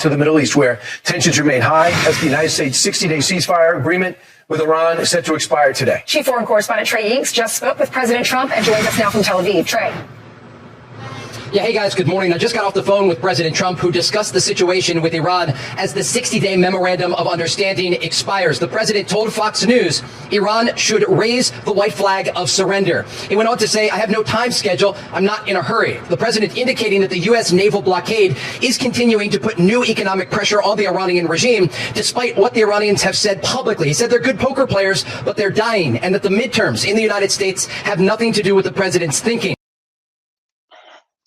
to the Middle East, where tensions remain high as the United States sixty-day ceasefire agreement with Iran is set to expire today. Chief Foreign Correspondent Trey Yingst just spoke with President Trump and joins us now from Tel Aviv. Trey. Yeah, hey guys, good morning. I just got off the phone with President Trump, who discussed the situation with Iran as the sixty day memorandum of understanding expires. The president told Fox News Iran should raise the white flag of surrender. He went on to say, I have no time schedule. I'm not in a hurry. The president indicating that the U S naval blockade is continuing to put new economic pressure on the Iranian regime, despite what the Iranians have said publicly. He said they're good poker players, but they're dying, and that the midterms in the United States have nothing to do with the president's thinking.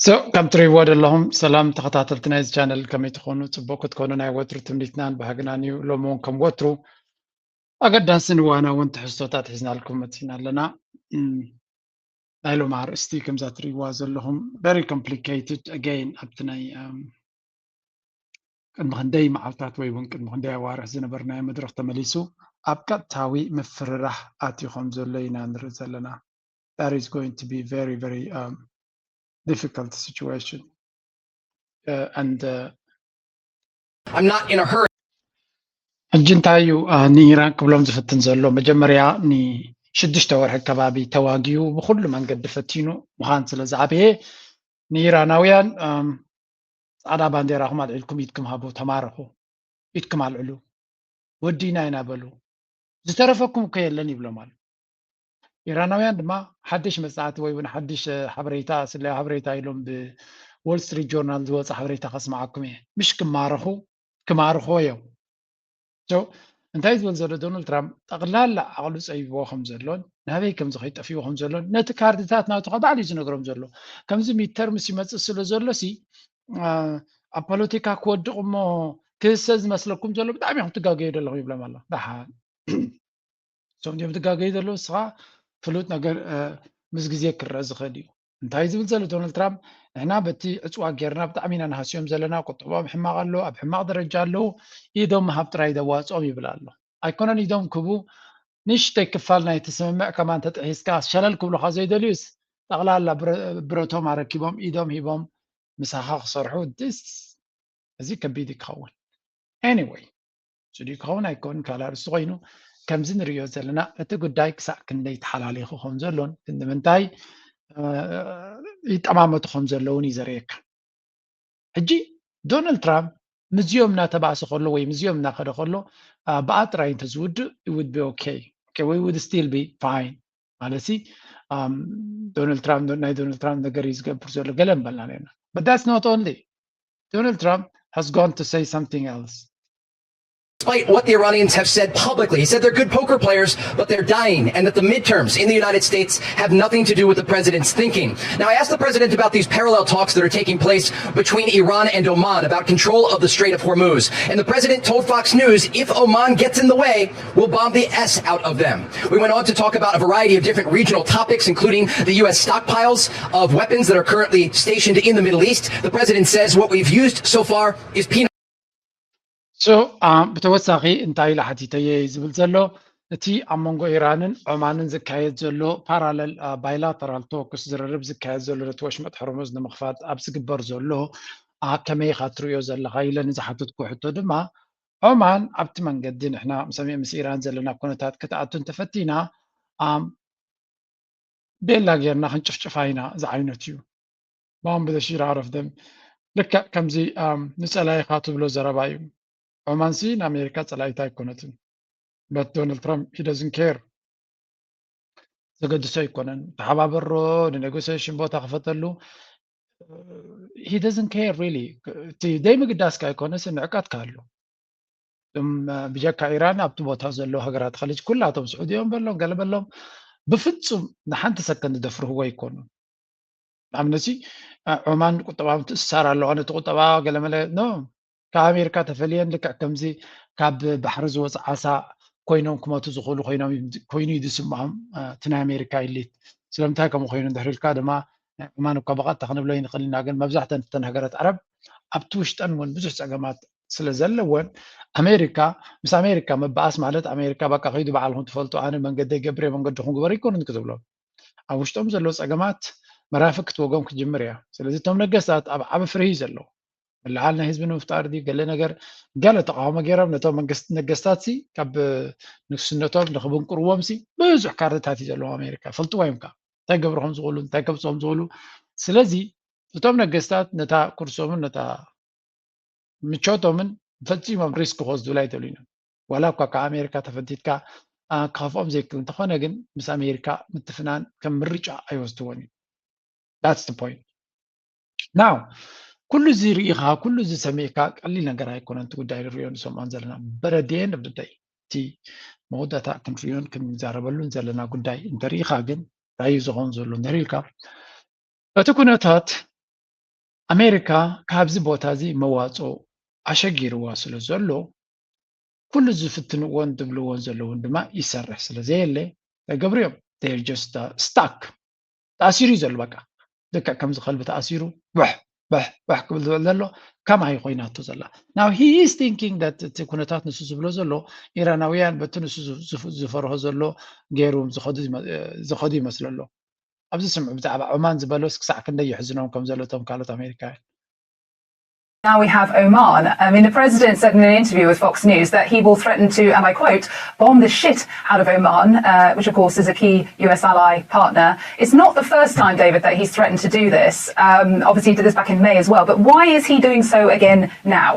So ከም ትሪእዎ ዘለኹም ሰላም ተኸታተልቲ ናይዚ ቻነል፣ ከመይ ትኾኑ? ፅቡቅ ክትኮኑ ናይ ወትሩ ትምኒትናን ባህግናን እዩ። ሎሚ እውን ከም ወትሩ ኣገዳስን እዋናውን ትሕዝቶታት ሒዝናልኩም መፂና ኣለና። ናይ ሎም ኣርእስቲ ከምዛ ትሪእዋ ዘለኹም very complicated again። ኣብቲ ናይ ቅድሚ ክንደይ መዓልታት ወይ እውን ቅድሚ ክንደይ ኣዋርሕ ዝነበርናዮ መድረኽ ተመሊሱ ኣብ ቀጥታዊ ምፍርራሕ ኣትዩ ከም ዘሎ ኢና ንርኢ ዘለና። That is going to be very very difficult situation. And I'm not in a hurry. ሕጂ እንታይ እዩ ንኢራን ክብሎም ዝፍትን ዘሎ? መጀመርያ ንሽዱሽተ ወርሒ ከባቢ ተዋጊኡ ብኩሉ መንገዲ ፈቲኑ ምዃን ስለ ዝዓበየ ንኢራናውያን ፃዕዳ ባንዴራኹም ኣልዒልኩም ኢድኩም ሃቡ፣ ተማረኹ፣ ኢድኩም ኣልዕሉ፣ ወዲና ኢና በሉ፣ ዝተረፈኩም እኮ የለን ይብሎም ኣሎ። ኢራናውያን ድማ ሓድሽ መፅናዕቲ ወይ እውን ሓድሽ ሓበሬታ፣ ስለ ሓበሬታ ኢሎም ብ Wall Street Journal ዝወፀ ሓበሬታ ከስማዓኩም እየ። ምሽ ክማረኹ ክማርኽዎ እዮም። So እንታይ ዝብል ዘሎ ዶናልድ ትራምፕ፣ ጠቕላላ ዓቕሉ ፀቢብዎ ከም ዘሎን ናበይ ከም ዝኸይድ ጠፊዎ ከም ዘሎን ነቲ ካርድታት ናቱ ከዓ ባዕሉ እዩ ዝነግሮም ዘሎ። ከምዚ ሚድተርምስ ይመፅእ ስለ ዘሎ ሲ ኣብ ፖለቲካ ክወድቕ እሞ ክህሰ ዝመስለኩም ዘሎ ብጣዕሚ ኢኹም ትጋገዩ ዘለኹም ይብሎም ኣሎ። ደሓን እሶም ድዮም ትጋገዩ ዘለዉ? ንስኻ ፍሉጥ ነገር ምስ ግዜ ክረአ ዝኽእል እዩ። እንታይ ዝብል ዘሎ ዶናልድ ትራምፕ፣ ንሕና በቲ ዕፅዋ ጌርና ብጣዕሚ ኢና ንሃስዮም ዘለና፣ ቁጠባኦም ሕማቕ ኣሎ፣ ኣብ ሕማቕ ደረጃ ኣለዉ፣ ኢዶም ምሃብ ጥራይ ደዋፅኦም ይብል ኣሎ። ኣይኮነን ኢዶም ክቡ፣ ንእሽተይ ክፋል ናይቲ ስምምዕ ከማን ተጥሒስካ ሸለል ክብሉኻ ዘይደልዩስ ጠቕላላ ብረቶም ኣረኪቦም ኢዶም ሂቦም ምሳኻ ክሰርሑ ድስ እዚ ከቢድ ክኸውን። Anyway፣ ስዲ ክኸውን ኣይኮን ካልእ ኣርእስቲ ኮይኑ ከምዚ ንርእዮ ዘለና እቲ ጉዳይ ክሳዕ ክንደይ ተሓላሊኹ ከም ዘሎን ክንዲ ምንታይ ይጠማመቱ ከም ዘለውን እዩ ዘርእየካ። ሕጂ ዶናልድ ትራምፕ ምስዚኦም እናተባእሰ ከሎ ወይ ምስዚኦም እናኸደ ከሎ ብኣ ጥራይ እንተዝውድእ it would be okay. Okay, we would still be fine. ማለት ሲ ዶናልድ ትራምፕ ናይ ዶናልድ ትራምፕ ነገር እዩ ዝገብር ዘሎ ገለ ምበልና ነርና። But that's not only. Donald Trump has gone to say something else. Despite what the Iranians have said publicly, he said they're good poker players, but they're dying, and that the midterms in the United States have nothing to do with the president's thinking. Now, I asked the president about these parallel talks that are taking place between Iran and Oman about control of the Strait of Hormuz, and the president told Fox News, if Oman gets in the way, we'll bomb the S out of them. We went on to talk about a variety of different regional topics, including the U S stockpiles of weapons that are currently stationed in the Middle East. The president says what we've used so far is peanuts. So ብተወሳኺ እንታይ ኢለ ሓቲተየ እዩ ዝብል ዘሎ፣ እቲ ኣብ መንጎ ኢራንን ዖማንን ዝካየድ ዘሎ parallel bilateral talks ዝርርብ ዝካየድ ዘሎ ነቲ ወሽመጥ ሕርሙዝ ንምኽፋት ኣብ ዝግበር ዘሎ ከመይ ኢኻ ትርእዮ ዘለኻ ኢለ ንዝሓተትኩ ሕቶ ድማ ዖማን ኣብቲ መንገዲ ንሕና ምስ ኢራን ዘለና ኩነታት ክትኣቱ እንተፈቲና ቤላ ጌርና ክንጭፍጭፋ ኢና ዝዓይነቱ እዩ። Bomb the shit out of them። ልክዕ ከምዚ ንፀላኢኻ ትብሎ ዘረባ እዩ። ዖማንሲ ንኣሜሪካ ፀላኢታ ኣይኮነትን። But Donald Trump he doesn't care። ዘገድሶ ኣይኮነን። ተሓባበሮ፣ ንኔጎሲዬሽን ቦታ ክፈተሉ he doesn't care really። እቲ ዘይምግዳስካ ኣይኮነስ ንዕቀትካ ኣሎ። እም ብጀካ ኢራን ኣብቲ ቦታ ዘለዉ ሃገራት ኸሊጅ ኩላቶም ስዑድዮም በሎም ገለ በሎም ብፍጹም ንሓንቲ ሰከንድ ደፍርህዎ ኣይኮኑን። ንኣብነሲ ዖማን ቁጠባ ምትእስሳር ኣለዋ ነቲ ቁጠባ ገለመለ ኖ ካብ ኣሜሪካ ተፈልየን ልክዕ ከምዚ ካብ ባሕሪ ዝወፅ ዓሳ ኮይኖም ክመቱ ዝኽእሉ ኮይኖም ኮይኑ እዩ ዝስምዖም እቲ ናይ ኣሜሪካ ኢሊት። ስለምንታይ ከምኡ ኮይኑ እንድሕር ኢልካ ድማ ናይ ዑማን እኳ ብቐጥታ ክንብሎ ይንኽእል ኢና ግን መብዛሕተን እተን ሃገራት ዓረብ ኣብቲ ውሽጠን እውን ብዙሕ ፀገማት ስለ ዘለወን ኣሜሪካ ምስ ኣሜሪካ ምበኣስ ማለት ኣሜሪካ በቃ ከይዱ ባዕልኹም ትፈልጡ ኣነ መንገደይ ገብረ መንገድኹም ግበሩ ኣይኮኑን ክትብሎም ኣብ ውሽጦም ዘሎ ፀገማት መራፍእ ክትወጎም ክትጅምር እያ። ስለዚ እቶም ነገስታት ኣብ ዓቢ ፍርሂ እዩ ዘለዉ። ምልዓል ናይ ህዝቢ ንምፍጣር ድዩ ገለ ነገር ገለ ተቃውሞ ገይሮም ነቶም መንግስት ነገስታት ሲ ካብ ንግስነቶም ንክብንቅርዎም ሲ ብዙሕ ካርድታት እዩ ዘለዎም ኣሜሪካ ይፈልጥዎ እዮም። እንታይ ገብሩ ከም ዝኽእሉ እንታይ ከብፅኦም ዝኽእሉ ስለዚ እቶም ነገስታት ነታ ኩርሶምን ነታ ምቾቶምን ፈፂሞም ሪስክ ክወስዱላ ኣይደልዩን እዮም። ዋላ እኳ ካብ ኣሜሪካ ተፈንቲትካ ክኸፍኦም ዘይክእል እንተኾነ ግን ምስ ኣሜሪካ ምትፍናን ከም ምርጫ ኣይወስድዎን እዩ። That's the point. Now ኩሉ እዚ ርኢኻ ኩሉ እዚ ሰሚዕካ ቀሊል ነገር ኣይኮነን። እቲ ጉዳይ ንሪኦ ንሰምዖን ዘለና በረድኤን ብደይ እቲ መወዳእታ ክንሪኦን ክንዛረበሉን ዘለና ጉዳይ እንተርኢኻ ግን እንታይ እዩ ዝኸውን ዘሎ እንድሕር ኢልካ እቲ ኩነታት ኣሜሪካ ካብዚ ቦታ እዚ መዋፅኦ ኣሸጊርዋ ስለ ዘሎ ኩሉ ዝፍትንዎን ዝብልዎን ዘለውን ድማ ይሰርሕ ስለ ዘየለ ተገብርዮም just stuck ተኣሲሩ እዩ ዘሎ በቃ ልክዕ ከምዚ ከልቢ ተኣሲሩ ባሕ ባሕ ባሕ ክብል ዝብል ዘሎ ከማይ ኮይናቶ ዘላ now he is thinking that እቲ ኩነታት ንሱ ዝብሎ ዘሎ ኢራናውያን በቲ ንሱ ዝፈርሆ ዘሎ ገይሩ ዝኸዱ ይመስለሎ ኣብዚ ስምዑ ብዛዕባ ዖማን ዝበሎስ ክሳዕ ክንደይ የሕዝኖም ከም ዘሎ እቶም ካልኦት ኣሜሪካውያን Now we have Oman. I mean, the president said in an interview with Fox News that he will threaten to, and I quote, bomb the shit out of Oman, uh, which of course is a key U S ally partner. It's not the first time, David, that he's threatened to do this. Um, obviously, he did this back in May as well. But why is he doing so again now?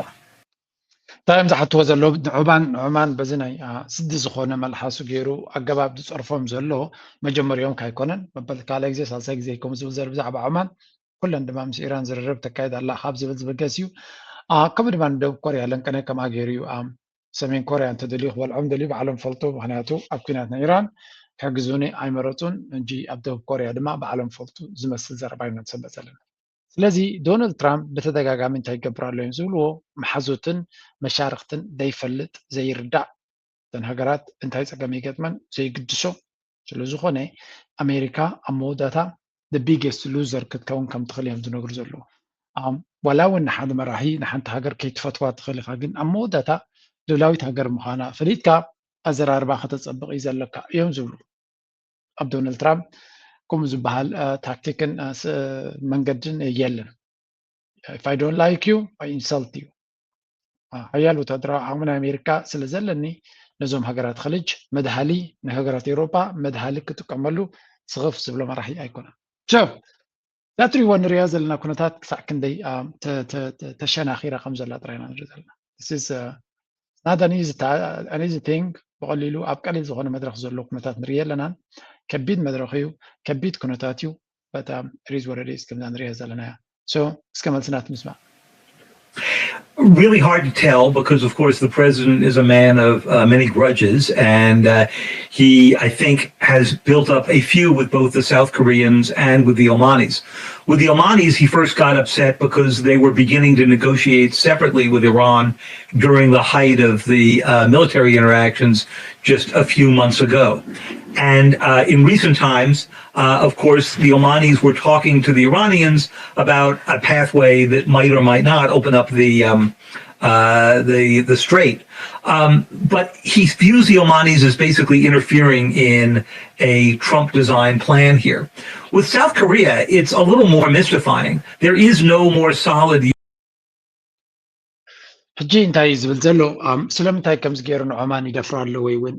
እንታይ እዮም ዝሓትዎ ዘለዉ ንዑማን ንዑማን በዚ ናይ ስዲ ዝኾነ መልሓሱ ገይሩ ኣገባብ ዝፀርፎም ዘሎ መጀመሪኦም ካይኮነን መበል ካልኣይ ግዜ ሳልሳይ ግዜ ከም ዝብል ዘር ብዛዕባ ዑማን ኩለን ድማ ምስ ኢራን ዝርርብ ተካይድ ኣላ ካብ ዝብል ዝብገስ እዩ። ከምኡ ድማ ንደቡብ ኮርያ ለንቀነ ከምኣ ገይሩ እዩ። ሰሜን ኮርያ እንተደልዩ ክበልዖም ደልዩ ባዕሎም ፈልጡ። ምክንያቱ ኣብ ኩናት ናይ ኢራን ክሕግዙኒ ኣይመረፁን እንጂ ኣብ ደቡብ ኮርያ ድማ ባዕሎም ፈልጡ ዝመስል ዘረባ ኢና ንሰምዕ ዘለና። ስለዚ ዶናልድ ትራምፕ ብተደጋጋሚ እንታይ ይገብር ኣሎ እዮም ዝብልዎ መሓዙትን መሻርክትን ዘይፈልጥ ዘይርዳእ እተን ሃገራት እንታይ ፀገም ይገጥመን ዘይግድሶ ስለዝኾነ ኣሜሪካ ኣብ መወዳእታ the biggest loser ክትከውን ከም ትኽእል እዮም ዝነግሩ ዘለዉ። ዋላ እውን ንሓደ መራሒ ንሓንቲ ሃገር ከይትፈትዋ ትኽእል ኢኻ፣ ግን ኣብ መወዳእታ ልኡላዊት ሃገር ምዃና ፈሊጥካ ኣዘራርባ ከተፀብቕ እዩ ዘለካ እዮም ዝብሉ። ኣብ ዶናልድ ትራምፕ ከምኡ ዝበሃል ታክቲክን መንገድን የለን። If I don't like you, I insult you. ሓያል ወታደራዊ ዓቕሚ ናይ ኣሜሪካ ስለ ዘለኒ ነዞም ሃገራት ኸልጅ መድሃሊ ንሃገራት ኤውሮጳ መድሃሊ ክጥቀመሉ ስኽፍ ዝብሎ መራሒ ኣይኮነን። So እዛ ትሪእዎ ንሪኣ ዘለና ኩነታት ክሳዕ ክንደይ ተሸናኺራ ከም ዘላ ጥራይ ኢና ንርኢ ዘለና። This is not an easy thing። ብቐሊሉ ኣብ ቀሊል ዝኾነ መድረኽ ዘሎ ኩነታት ንርኢ ኣለናን። ከቢድ መድረኽ እዩ፣ ከቢድ ኩነታት እዩ። But it is what it is ከምዛ ንሪኣ ዘለና እያ። So እስከ መልስና ትምስማ። Really hard to tell because, of course, the president is a man of uh, many grudges, and uh, he, I think, has built up a few with both the South Koreans and with the Omanis. With the Omanis, he first got upset because they were beginning to negotiate separately with Iran during the height of the uh, military interactions just a few months ago. And uh, in recent times, uh, of course, the Omanis were talking to the Iranians about a pathway that might or might not open up the um, uh, the the strait. Um, but he views the Omanis as basically interfering in a Trump-designed plan here. With South Korea, it's a little more mystifying. There is no more solid ሕጂ እንታይ እዩ ዝብል ዘሎ? ስለምንታይ ከምዚ ገይሩ ንዖማን ይደፍሮ ኣሎ ወይ እውን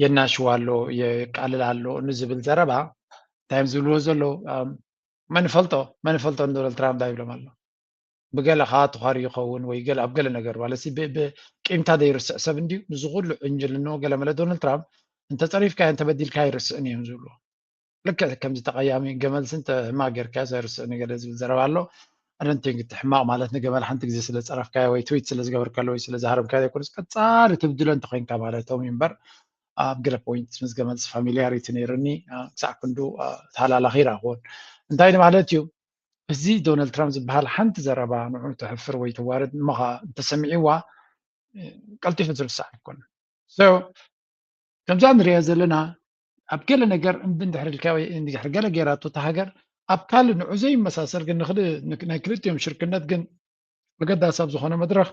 የናሽዋ ኣሎ የቃልል ኣሎ ንዝብል ዘረባ እንታይ እዮም ዝብልዎ ዘሎ? መንፈልጦ መንፈልጦ ንዶናልድ ትራምፕ እንታይ ይብሎም ኣሎ? ብገለ ከዓ ተዃሪ ይኸውን ወይ ገለ ኣብ ገለ ነገር ማለት ቂምታ ዘይርስዕ ሰብ እንድዩ። ንዚ ኩሉ ዕንጅልንኡ ገለ መለ ዶናልድ ትራምፕ እንተፀሪፍካዮ እንተበዲልካ ኣይርስዕን እዮም ዝብልዎ። ልክዕ ከምዚ ተቐያሚ ገመል ስንተ ህማቅ ጌርካዮ ዘይርስዕ ንገለ ዝብል ዘረባ ኣሎ። ኣደንቲንግ እቲ ሕማቕ ማለት ንገመል ሓንቲ ግዜ ስለ ዝፀረፍካዮ ወይ ትዊት ስለ ዝገበርካሉ ወይ ስለ ዝሃረምካዮ ዘይኮነስ ቀፃሊ ትብድሎ እንተኮይንካ ማለቶም እዩ እምበር ኣብ ገለ ፖይንት ምስ ገመል ፋሚሊያሪቲ ነይርኒ ክሳዕ ክንዱ ተሃላላኺ ይረኽቦን እንታይ ማለት እዩ እዚ ዶናልድ ትራምፕ ዝበሃል ሓንቲ ዘረባ ንዑ ተሕፍር ወይ ተዋርድ እሞ ከዓ እንተሰሚዕዋ ቀልጢፉ ዝርሳዕ ኣይኮነን። ከምዛ ንሪኦ ዘለና ኣብ ገለ ነገር እምቢ እንድሕር ኢልካ ወይ እንድሕር ገለ ገይራቶ እታ ሃገር ኣብ ካልእ ንዑ ዘይመሳሰል ግን ናይ ክልቲኦም ሽርክነት ግን ኣገዳሲ ኣብ ዝኾነ መድረኽ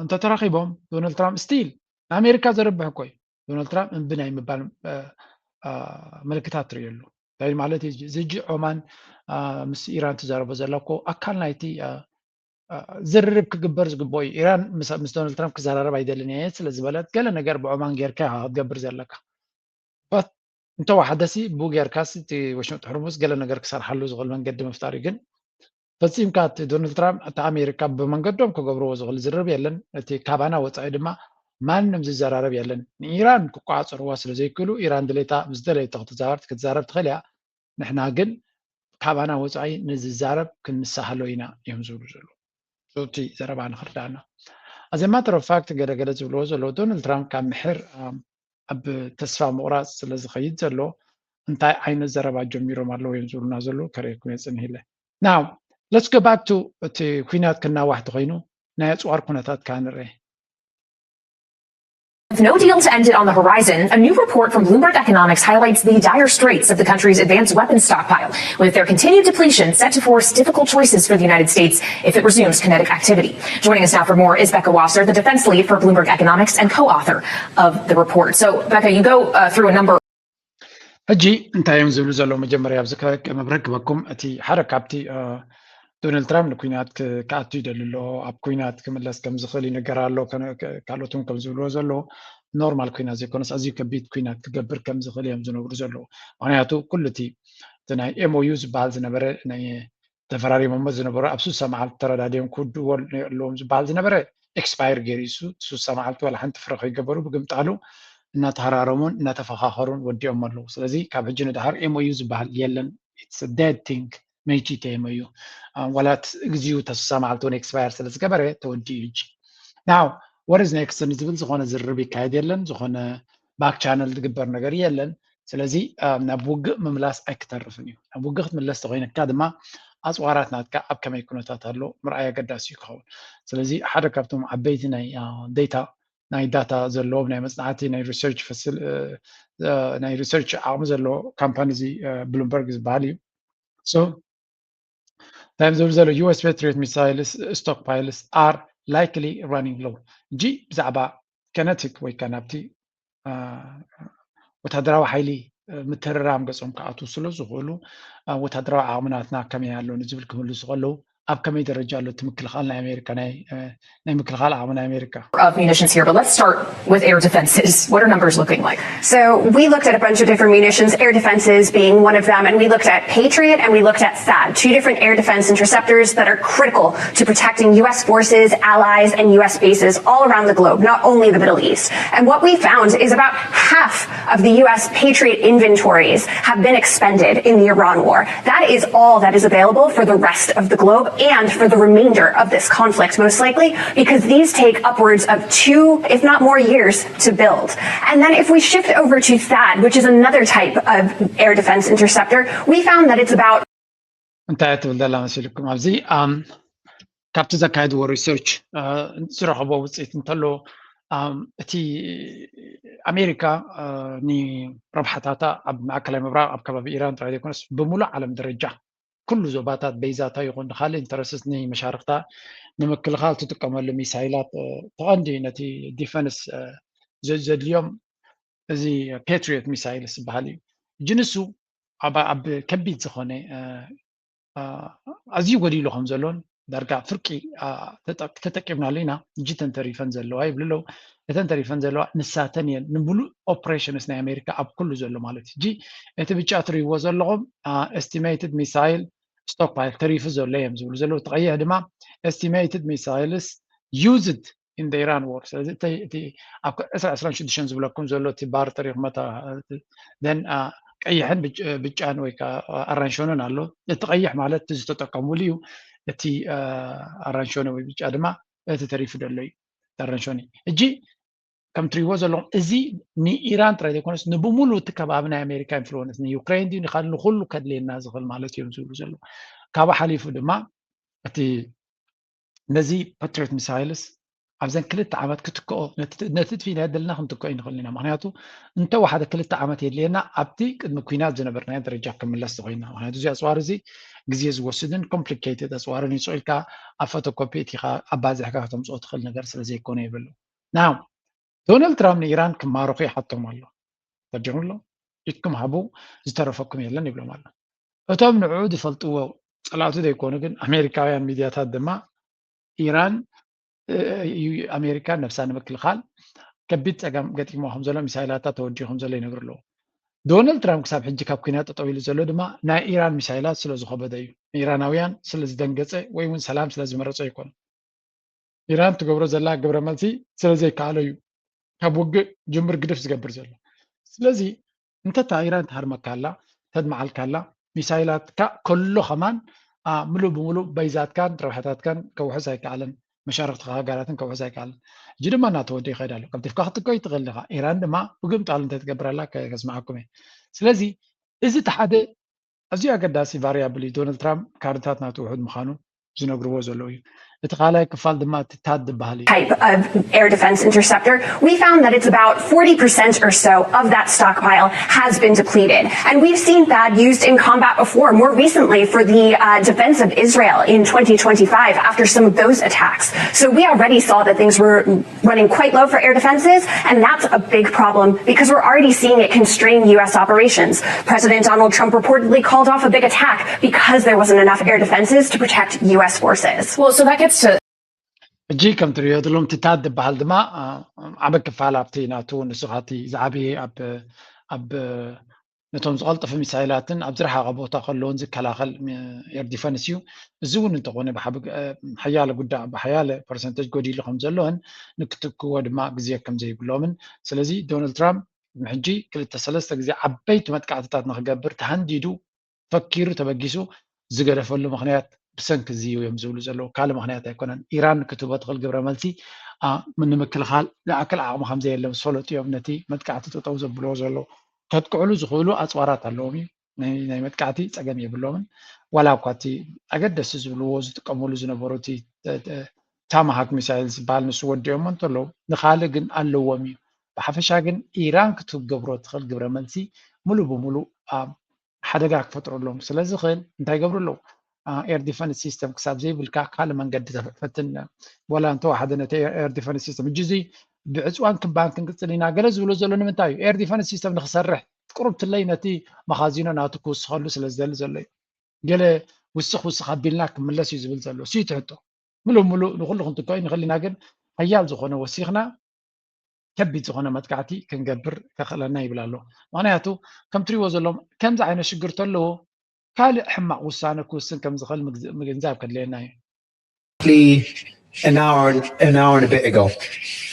እንተተራኺቦም ዶናልድ ትራምፕ ስቲል ንኣሜሪካ ዘረብሕ እኮ እዩ። ዶናልድ ትራምፕ እምቢ ናይ ምባል ምልክታት ትርእየሉ። እንታይ ማለት እዩ እዚ ሕጂ ዖማን ምስ ኢራን ትዛረቦ ዘላ እኮ ኣካል ናይቲ ዝርርብ ክግበር ዝግብኦ እዩ። ኢራን ምስ ዶናልድ ትራምፕ ክዘራረብ ኣይደልን እየ ስለ ዝበለት ገለ ነገር ብዖማን ጌርካ ክትገብር ዘለካ እንተወሓደሲ ብኡ ጌርካሲ እቲ ወሽመጥ ሕርሙዝ ገለ ነገር ክሰርሓሉ ዝኽእል መንገዲ ምፍጣር እዩ። ግን ፈፂምካ እቲ ዶናልድ ትራምፕ እቲ ኣሜሪካ ብመንገዶም ክገብርዎ ዝኽእል ዝርርብ የለን። እቲ ካባና ወፃኢ ድማ ማንም ዝዘራረብ የለን። ንኢራን ክቆፃፀርዋ ስለ ዘይክእሉ ኢራን ድሌታ ምስ ደለየቶ ክትዛረብ ክትዛረብ ትኽእል እያ። ንሕና ግን ካባና ወፃኢ ንዝዛረብ ክንሳሃሎ ኢና እዮም ዝብሉ ዘለዉ። እቲ ዘረባ ንክርዳእና። As a matter of fact ገለገለ ዝብልዎ ዘለዉ ዶናልድ ትራምፕ ካብ ምሕር ኣብ ተስፋ ምቑራፅ ስለ ዝኸይድ ዘሎ እንታይ ዓይነት ዘረባ ጀሚሮም ኣለዉ እዮም ዝብሉና ዘለዉ ከርእየኩም እየ ፅንሂለ። Now let's go back to እቲ ኩናት ክናዋሕ ተኾይኑ ናይ ኣፅዋር ኩነታት ከዓ ንርአ። With no deal to end it on the horizon, a new report from Bloomberg Economics highlights the dire straits of the country's advanced weapons stockpile, with their continued depletion set to force difficult choices for the United States if it resumes kinetic activity. Joining us now for more is Becca Wasser, the defense lead for Bloomberg Economics and co-author of the report. So, Becca, you go uh, through a number ሕጂ እንታይ እዮም ዝብሉ ዘለዉ? መጀመርያ ኣብዚ ከመብረክበኩም እቲ ሓደ ካብቲ ዶናልድ ትራምፕ ንኩናት ክኣቱ ይደሊ ኣሎ፣ ኣብ ኩናት ክምለስ ከም ዝኽእል ይንገር ኣሎ፣ ካልኦት እውን ከም ዝብልዎ ዘለዉ ኖርማል ኩናት ዘይኮነስ ኣዝዩ ከቢድ ኩናት ክገብር ከም ዝኽእል እዮም ዝነግሩ ዘለዉ። ምክንያቱ ኩሉ እቲ ናይ ኤምኦዩ ዝበሃል ዝነበረ ናይ ተፈራሪሞሞ ዝነበሩ ኣብ ሱሳ መዓልቲ ተረዳዲኦም ክውድእዎ ኣለዎም ዝበሃል ዝነበረ ኤክስፓየር ገይሩ እዩ። ሱሳ መዓልቲ ዋላ ሓንቲ ፍረ ከይገበሩ ብግምጣሉ እናተሃራረሙን እናተፈኻኸሩን ወዲኦም ኣለዉ። ስለዚ ካብ ሕጂ ንድሓር ኤምኦዩ ዝበሃል የለን። It's dead thing። መይቲት እዮም እዩ ዋላ ግዜኡ ተስሳ መዓልቲ እውን ኤክስፓየር ስለ ዝገበረ ተወዲኡ ሕጂ ናው what is next ንዝብል ዝኾነ ዝርርብ ይካየድ የለን። ዝኾነ ባክ ቻነል ዝግበር ነገር የለን። ስለዚ ናብ ውግእ ምምላስ ኣይክተርፍን እዩ። ናብ ውግእ ክትምለስ ተኮይነካ ድማ ኣፅዋራት ናትካ ኣብ ከመይ ኩነታት ኣሎ ምርኣይ ኣገዳሲ እዩ ክኸውን። ስለዚ ሓደ ካብቶም ዓበይቲ ናይ ዴታ ናይ ዳታ ዘለዎም ናይ መፅናዕቲ ናይ ሪሰርች ዓቕሚ ዘለዎ ካምፓኒ እዚ ብሉምበርግ ዝበሃል እዩ። እንታይ ዝብል ዘሎ US Patriot missiles stockpiles are likely running low። ሕጂ ብዛዕባ ኬነቲክ ወይ ከዓ ናብቲ ወታደራዊ ሓይሊ ምትርራም ገጾም ክኣትዉ ስለ ዝኽእሉ ወታደራዊ ዓቕሚ ናትና ከመይ ኣሎ ንዝብል ክምልሱ ከለዉ ኣብ ከመይ ደረጃ ኣሎ እቲ ምክልኻል ናይ ኣሜሪካ ናይ ምክልኻል ዓቕሚ ናይ ኣሜሪካ of munitions here, but let's start with air defenses. What are numbers looking like? So we looked at a bunch of different munitions, air defenses being one of them, and we looked at Patriot and we looked at THAAD, two different air defense interceptors that are critical to protecting U S forces, allies, and U S bases all around the globe, not only the Middle East. And what we found is about half of the U S Patriot inventories have been expended in the Iran war. That is all that is available for the rest of the globe and for the remainder of this conflict, most likely, because these take upwards of two, if not more, years to build. And then if we shift over to THAAD, which is another type of air defense interceptor, we found that it's about እንታይ ትብል ዘላ መሲልኩም ኣብዚ ካብቲ ዘካየድዎ ሪሰርች ዝረኸቦ ውፅኢት እንተሎ እቲ ኣሜሪካ ንረብሓታታ ኣብ ማእከላይ ምብራቅ ኣብ ከባቢ ኢራን ጥራይ ዘይኮነስ ብምሉእ ዓለም ደረጃ ኩሉ ዞባታት በይዛታ ይኹን ንካልእ ኢንተረስት ንመሻርክታ ንምክልኻል ትጥቀመሉ ሚሳይላት ተቐንዲ ነቲ ዲፈንስ ዘድልዮም እዚ ፓትሪዮት ሚሳይልስ ዝበሃል እዩ። ሕጂ ንሱ ኣብ ከቢድ ዝኾነ ኣዝዩ ጎዲሉ ከም ዘሎን ዳርጋ ፍርቂ ተጠቂምናሉ ኢና። ሕጂ እተን ተሪፈን ዘለዋ ይብሉ ኣለዉ። እተን ተሪፈን ዘለዋ ንሳተን እየን ንምሉእ ኦፕሬሽንስ ናይ ኣሜሪካ ኣብ ኩሉ ዘሎ ማለት እዩ። ሕጂ እቲ ብጫ ትርእይዎ ዘለኹም ኤስቲሜትድ ሚሳይል ስቶክፓይል ተሪፉ ዘሎ እዮም ዝብሉ ዘለዉ። እቲ ቀይሕ ድማ ኤስቲሜትድ ሚሳይልስ used in the Iran war። ስለዚ እቲ ኣብ ዕስራ ዕስራን ሽዱሽተን ዝብለኩም ዘሎ እቲ ባር ተሪኹም ን ቀይሕን ብጫን ወይ ከዓ ኣራንሾንን ኣሎ። እቲ ቀይሕ ማለት እቲ ዝተጠቀሙሉ እዩ። እቲ ኣራንሾኒ ወይ ብጫ ድማ እቲ ተሪፉ ዘሎ እዩ። ኣራንሾኒ ሕጂ ከም ትሪእዎ ዘለኹም እዚ ንኢራን ጥራይ ዘይኮነስ ንብሙሉ እቲ ከባቢ ናይ ኣሜሪካ ኢንፍሉወንስ ንዩክሬን ድዩ ንካል ንኩሉ ከድልየና ዝኽእል ማለት እዮም ዝብሉ ዘለዉ። ካብኡ ሓሊፉ ድማ እቲ ነዚ ፓትሪዮት ሚሳይልስ ኣብዘን ክልተ ዓመት ክትክኦ ነቲ ትፊና የደልና ክንትክኦ ይንኽእል ኢና። ምክንያቱ እንተወሓደ ክልተ ዓመት የድልየና ኣብቲ ቅድሚ ኩናት ዝነበርናዮ ደረጃ ክምለስ ተኮይና። ምክንያቱ እዚ ኣፅዋር እዚ ግዜ ዝወስድን ኮምፕሊኬትድ ኣፅዋርን እዩ። ኢልካ ኣብ ፎቶኮፒ እቲካ ኣባዚሕካ ከተምፅኦ ትኽእል ነገር ስለ ዘይኮነ ይብሉ። ናው ዶናልድ ትራምፕ ንኢራን ክማርኹ ይሓቶም ኣሎ። ተጀምሩ ኣሎ። ኢድኩም ሃቡ፣ ዝተረፈኩም የለን ይብሎም ኣሎ። እቶም ንዕኡ ዝፈልጥዎ ጸላእቱ ዘይኮኑ ግን ኣሜሪካውያን ሚድያታት ድማ ኢራን ኣሜሪካ ነብሳ ንምክልኻል ከቢድ ፀገም ገጢሞ ከም ዘሎ፣ ሚሳይላታ ተወዲኡ ከም ዘሎ ይነግሩ ኣለዉ። ዶናልድ ትራምፕ ክሳብ ሕጂ ካብ ኩናት ጠጠው ኢሉ ዘሎ ድማ ናይ ኢራን ሚሳይላት ስለ ዝኸበደ እዩ። ኢራናውያን ስለ ዝደንገፀ ወይ እውን ሰላም ስለ ዝመረፀ ኣይኮነን። ኢራን ትገብሮ ዘላ ግብረ መልሲ ስለ ዘይከኣሎ እዩ ካብ ውግእ ጅምር ግድፍ ዝገብር ዘሎ። ስለዚ እንተታ ኢራን ትሃርመካ ኣላ፣ ተድመዓልካ ኣላ፣ ሚሳይላትካ ከሎ ከማን ምሉእ ብምሉእ በይዛትካን ረብሓታትካን ከውሕስ ኣይከኣለን፣ መሻርክቲ ሃገራትን ከውሕስ ኣይከኣለን። እጂ ድማ እናተወደ ይኸይድ ኣሎ። ቀልጢፍካ ክትጥቆ ይትኽእል ኢኻ። ኢራን ድማ ብግምጣል እንተትገብር ኣላ ከስምዓኩም እየ። ስለዚ እዚ እቲ ሓደ ኣዝዩ ኣገዳሲ ቫሪያብል እዩ። ዶናልድ ትራምፕ ካርድታት ናቱ ውሑድ ምዃኑ ዝነግርዎ ዘለዉ እዩ። እቲ ካልኣይ ክፋል ድማ እቲ ታድ ዝበሃል እዩ። type of air defense interceptor, we found that it's about forty percent or so of that stockpile has been depleted. And we've seen that used in combat before, more recently for the uh, defense of Israel in twenty twenty-five after some of those attacks. So we already saw that things were running quite low for air defenses, and that's a big problem because we're already seeing it constrain U S operations. President Donald Trump reportedly called off a big attack because there wasn't enough air defenses to protect U S forces. Well, so that gets to ሕጂ ከም ትሪኦ ዘለኹም እቲ ታድ ዝበሃል ድማ ዓበ ክፋል ኣብቲ ናቱ ንሱ እቲ ዝዓበየ ኣብ ኣብ ነቶም ዝቐልጠፉ ሚሳይላትን ኣብ ዝረሓቐ ቦታ ከለውን ዝከላኸል ኤር ዲፈንስ እዩ። እዚ እውን እንተኾነ ሓያለ ጉዳ ብሓያለ ፐርሰንተጅ ጎዲሉ ከም ዘሎን ንክትክዎ ድማ ግዜ ከም ዘይብሎምን ስለዚ ዶናልድ ትራምፕ ሕጂ ክልተ ሰለስተ ግዜ ዓበይቲ መጥቃዕትታት ንክገብር ተሃንዲዱ ፈኪሩ ተበጊሱ ዝገደፈሉ ምክንያት ብሰንኪ እዚ እዩ እዮም ዝብሉ ዘለዉ ካልእ ምክንያት ኣይኮነን። ኢራን ክትህቦ ትኽእል ግብረ መልሲ ንምክልኻል ዝኣክል ዓቕሚ ከም ዘየለ ምስ ፈለጡ እዮም ነቲ መጥቃዕቲ ጠጠው ዘብልዎ ዘለዉ። ከጥቅዕሉ ዝኽእሉ ኣፅዋራት ኣለዎም እዩ ናይ መጥቃዕቲ ፀገም የብሎምን። ዋላ እኳ እቲ ኣገደሲ ዝብልዎ ዝጥቀምሉ ዝነበሩ እቲ ታማሃክ ሚሳይል ዝበሃል ንሱ ወዲኦሞ እንተለዉ ንካልእ ግን ኣለዎም እዩ። ብሓፈሻ ግን ኢራን ክትገብሮ ትኽእል ግብረ መልሲ ሙሉ ብሙሉ ሓደጋ ክፈጥረሎም ስለ ዝኽእል እንታይ ይገብሩ ኣለዉ? ኤር ዲፈንስ ሲስተም ክሳብ ዘይብልካ ካልእ መንገዲ ፈትን ወላ እንተወሓደ ነቲ ኤር ዲፈንስ ሲስተም ሕጂ እዚ ብዕፅዋን ክባን ክንቅፅል ኢና ገለ ዝብሎ ዘሎ ንምንታይ እዩ? ኤር ዲፈንስ ሲስተም ንክሰርሕ ቁሩብ ትለይ ነቲ መኻዚኖ ናቱ ክውስኸሉ ስለ ዝደሊ ዘሎ እዩ። ገለ ውስኽ ውስኽ ኣቢልና ክምለስ እዩ ዝብል ዘሎ እሱ እዩ ትሕቶ። ምሉእ ምሉእ ንኩሉ ክንትኮ ንኽእል ኢና ግን ሓያል ዝኾነ ወሲኽና ከቢድ ዝኾነ መጥቃዕቲ ክንገብር ከኽእለና ይብል ኣሎ። ምኽንያቱ ከም ትሪእዎ ዘለኹም ከምዚ ዓይነት ሽግር ተለዎ ካልእ ሕማቕ ውሳነ ክውስን ከም ዝኽእል ምግንዛብ ከድልየና እዩ። An hour, an hour and a bit ago.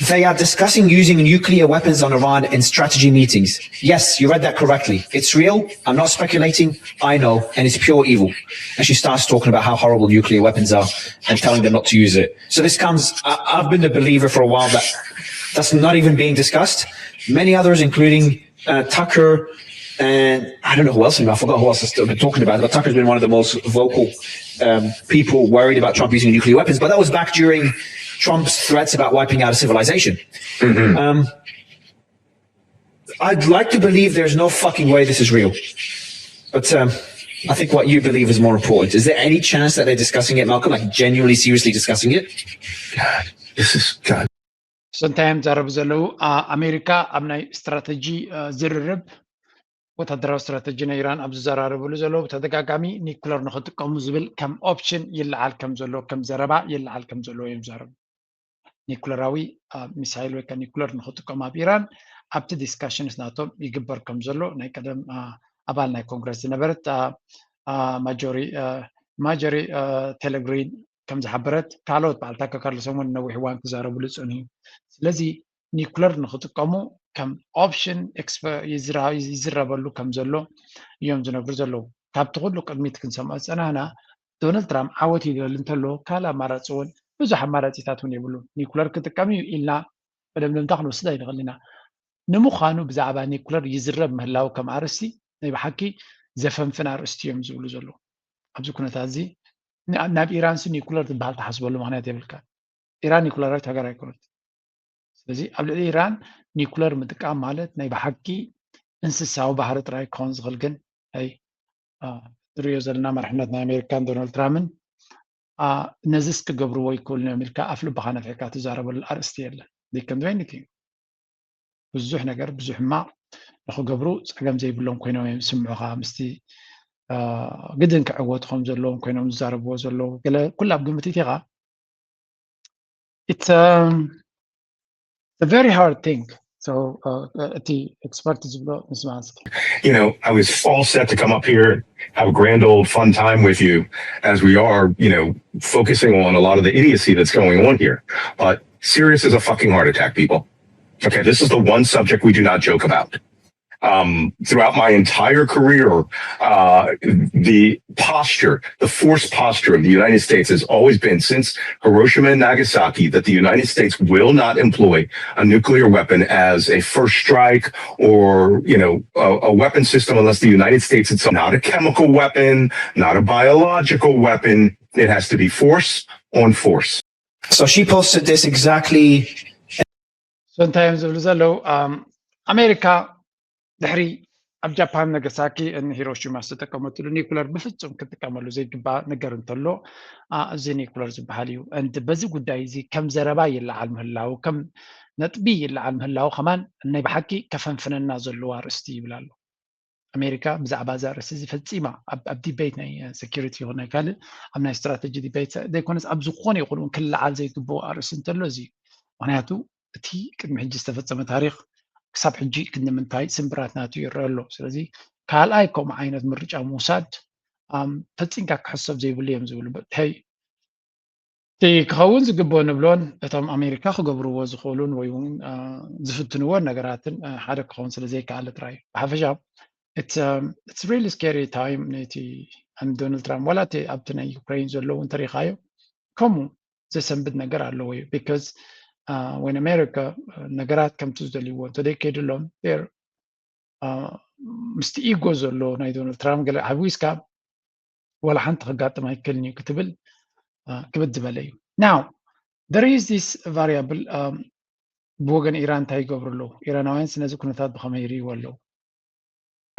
They are discussing using nuclear weapons on Iran in strategy meetings. Yes, you read that correctly. It's real. I'm not speculating. I know. And it's pure evil. And she starts talking about how horrible nuclear weapons are and telling them not to use it. So this comes, I, I've been a believer for a while that that's not even being discussed. Many others, including uh, Tucker, and I don't know who else. I forgot who else has been talking about it. But Tucker's been one of the most vocal um, people worried about Trump using nuclear weapons. But that was back during Trump's threats about wiping out a civilization. Um, I'd like to believe there's no fucking way this is real. But um, I think what you believe is more important. Is there any chance that they're discussing it, Malcolm? Like genuinely, seriously discussing it? God, this is God. እንታይ እዮም ዘረቡ ዘለዉ? ኣሜሪካ ኣብ ናይ ስትራተጂ ዝርርብ ወታደራዊ ስትራተጂ ናይ ኢራን ኣብ ዝዘራረብሉ ዘለዉ ብተደጋጋሚ ኒኩለር ንክጥቀሙ ዝብል ከም ኦፕሽን ይለዓል ከም ዘሎ ከም ዘረባ ይለዓል ከም ዘለዎ እዮም ዘረቡ። ኒኩለራዊ ሚሳይል ወይ ኒኩለር ንክጥቀሙ ኣብ ኢራን ኣብቲ ዲስካሽንስ ናቶም ይግበር ከም ዘሎ ናይ ቀደም ኣባል ናይ ኮንግረስ ዝነበረት ማጆሪ ማጆሪ ቴሌግሪን ከም ዝሓበረት ካልኦት በዓል ታከር ካርልሰን እውን ነዊሕ እዋን ክዛረብሉ ዝፀንሑ እዩ። ስለዚ ኒኩለር ንክጥቀሙ ከም ኦፕሽን ይዝረበሉ ከም ዘሎ እዮም ዝነግሩ ዘለዉ። ካብቲ ኩሉ ቅድሚት ክንሰምዖ ዝፀናሕና ዶናልድ ትራምፕ ዓወት ይደሊ እንተሎ ካልእ ኣማራፂ እውን ብዙሕ ኣማራፂታት እውን የብሉን። ኒኩለር ክጥቀም እዩ ኢልና መደምደምታ ክንወስድ ኣይንኽእል ኢና። ንምዃኑ ብዛዕባ ኒኩለር ይዝረብ ምህላው ከም ኣርእስቲ ናይ ብሓቂ ዘፈንፍን ኣርእስቲ እዮም ዝብሉ ዘለዉ። ኣብዚ ኩነታት እዚ ናብ ኢራንሲ ኒኩለር ዝበሃል ትሓስበሉ ምኽንያት የብልካን። ኢራን ኒኩለራዊት ሃገር ኣይኮነት። ስለዚ ኣብ ልዕሊ ኢራን ኒኩለር ምጥቃም ማለት ናይ ብሓቂ እንስሳዊ ባህሪ ጥራይ ክኸውን ዝኽእል ግን ኣይ ንሪኦ ዘለና መርሕነት ናይ ኣሜሪካን ዶናልድ ትራምፕን ነዚስ ክገብርዎ ይክእሉ እዮም ኢልካ ኣፍ ልብኻ ነፊሕካ ትዛረበሉ ኣርእስቲ የለን። They can do anything። ብዙሕ ነገር ብዙሕ ሕማቕ ንክገብሩ ፀገም ዘይብሎም ኮይኖም እዮም ዝስምዑኻ። ምስቲ ግድን ክዕወቱ ከም ዘለዎም ኮይኖም ዝዛረብዎ ዘለዉ ገለ ኩላ ኣብ ግምት ኢኻ። It's um, a very hard thing. So uh, እቲ expert ዝብሎ ንስማ እስኪ። You know, I was all set to come up here, have a grand old fun time with you as we are, you know, focusing on a lot of the idiocy that's going on here. But serious as a fucking heart attack, people. Okay, this is the one subject we do not joke about. Um, throughout my entire career, uh, the posture, the force posture of the United States has always been, since Hiroshima and Nagasaki, that the United States will not employ a nuclear weapon as a first strike or, you know, a, a weapon system unless the United States itself, not a chemical weapon, not a biological weapon. It has to be force on force. So she posted this exactly. So እንታይ እዮም ዝብሉ ዘለዉ? ኣሜሪካ ድሕሪ ኣብ ጃፓን ነገሳኪ ን ሂሮሺማ ዝተጠቀመትሉ ኒኩለር ብፍጹም ክትጥቀመሉ ዘይግባእ ነገር እንተሎ፣ እዚ ኒኩለር ዝበሃል እዩ። And በዚ ጉዳይ እዚ ከም ዘረባ ይለዓል ምህላው፣ ከም ነጥቢ ይለዓል ምህላው ከማን ናይ ብሓቂ ከፈንፍነና ዘለዎ ኣርእስቲ ይብል ኣሎ። ኣሜሪካ ብዛዕባ እዚ ኣርእስቲ እዚ ፈጺማ ኣብ ዲቤት ናይ ሴኪሪቲ ይኹን ናይ ካልእ ኣብ ናይ ስትራተጂ ዲቤት ዘይኮነስ ኣብ ዝኾነ ይኹን እውን ክለዓል ዘይግብኦ ኣርእስቲ እንተሎ እዚ እዩ። ምክንያቱ እቲ ቅድሚ ሕጂ ዝተፈጸመ ታሪክ ክሳብ ሕጂ ክንዲ ምንታይ ስምብራት ናቱ ይረአ ኣሎ። ስለዚ ካልኣይ ከምኡ ዓይነት ምርጫ ምውሳድ ፈጺምካ ክሕሰብ ዘይብሉ እዮም ዝብሉ። Hey እቲ ክኸውን ዝግብኦ ንብሎን እቶም ኣሜሪካ ክገብርዎ ዝኽእሉን ወይ እውን ዝፍትንዎን ነገራትን ሓደ ክኸውን ስለ ዘይከኣለ ጥራይ እዩ። ብሓፈሻ it's really scary time ነቲ ዶናልድ ትራምፕ ዋላ እቲ ኣብቲ ናይ ዩክሬን ዘለዉ እንተሪኻዮ ከምኡ ዘሰንብድ ነገር ኣለዎ እዩ። Because when ኣሜሪካ ነገራት ከምቲ ዝደልይዎ እንተዘይከይድሎም ምስቲ ኢጎ ዘሎ ናይ ዶናልድ ትራምፕ ገለ ሓዊስካ ዋላ ሓንቲ ከጋጥም ኣይክእልን እዩ ክትብል ክብድ ዝበለ እዩ። Now there is this variable ብወገን ኢራን እንታይ ይገብሩ ኣለዉ? ኢራናውያን ነዚ ኩነታት ብኸመይ ይርእይዎ ኣለዉ?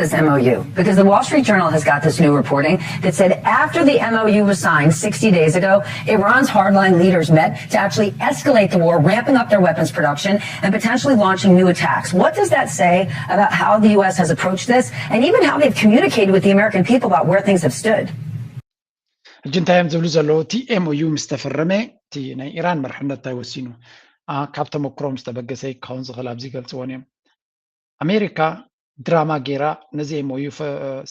This M O U, because the Wall Street Journal has got this new reporting that said after the M O U was signed sixty days ago, Iran's hardline leaders met to actually escalate the war, ramping up their weapons production and potentially launching new attacks. What does that say about how the U S has approached this and even how they've communicated with the American people about where things have stood? ሕጂ እንታይ እዮም ዝብሉ ዘለዉ? እቲ M O U ምስ ተፈረመ እቲ ናይ ኢራን መርሕነት እንታይ ወሲኑ? ካብ ተመክሮም ዝተበገሰ ክኸውን ዝኽእል ኣብዚ ይገልፅዎን እዮም። ኣሜሪካ ድራማ ገይራ ነዚ M O U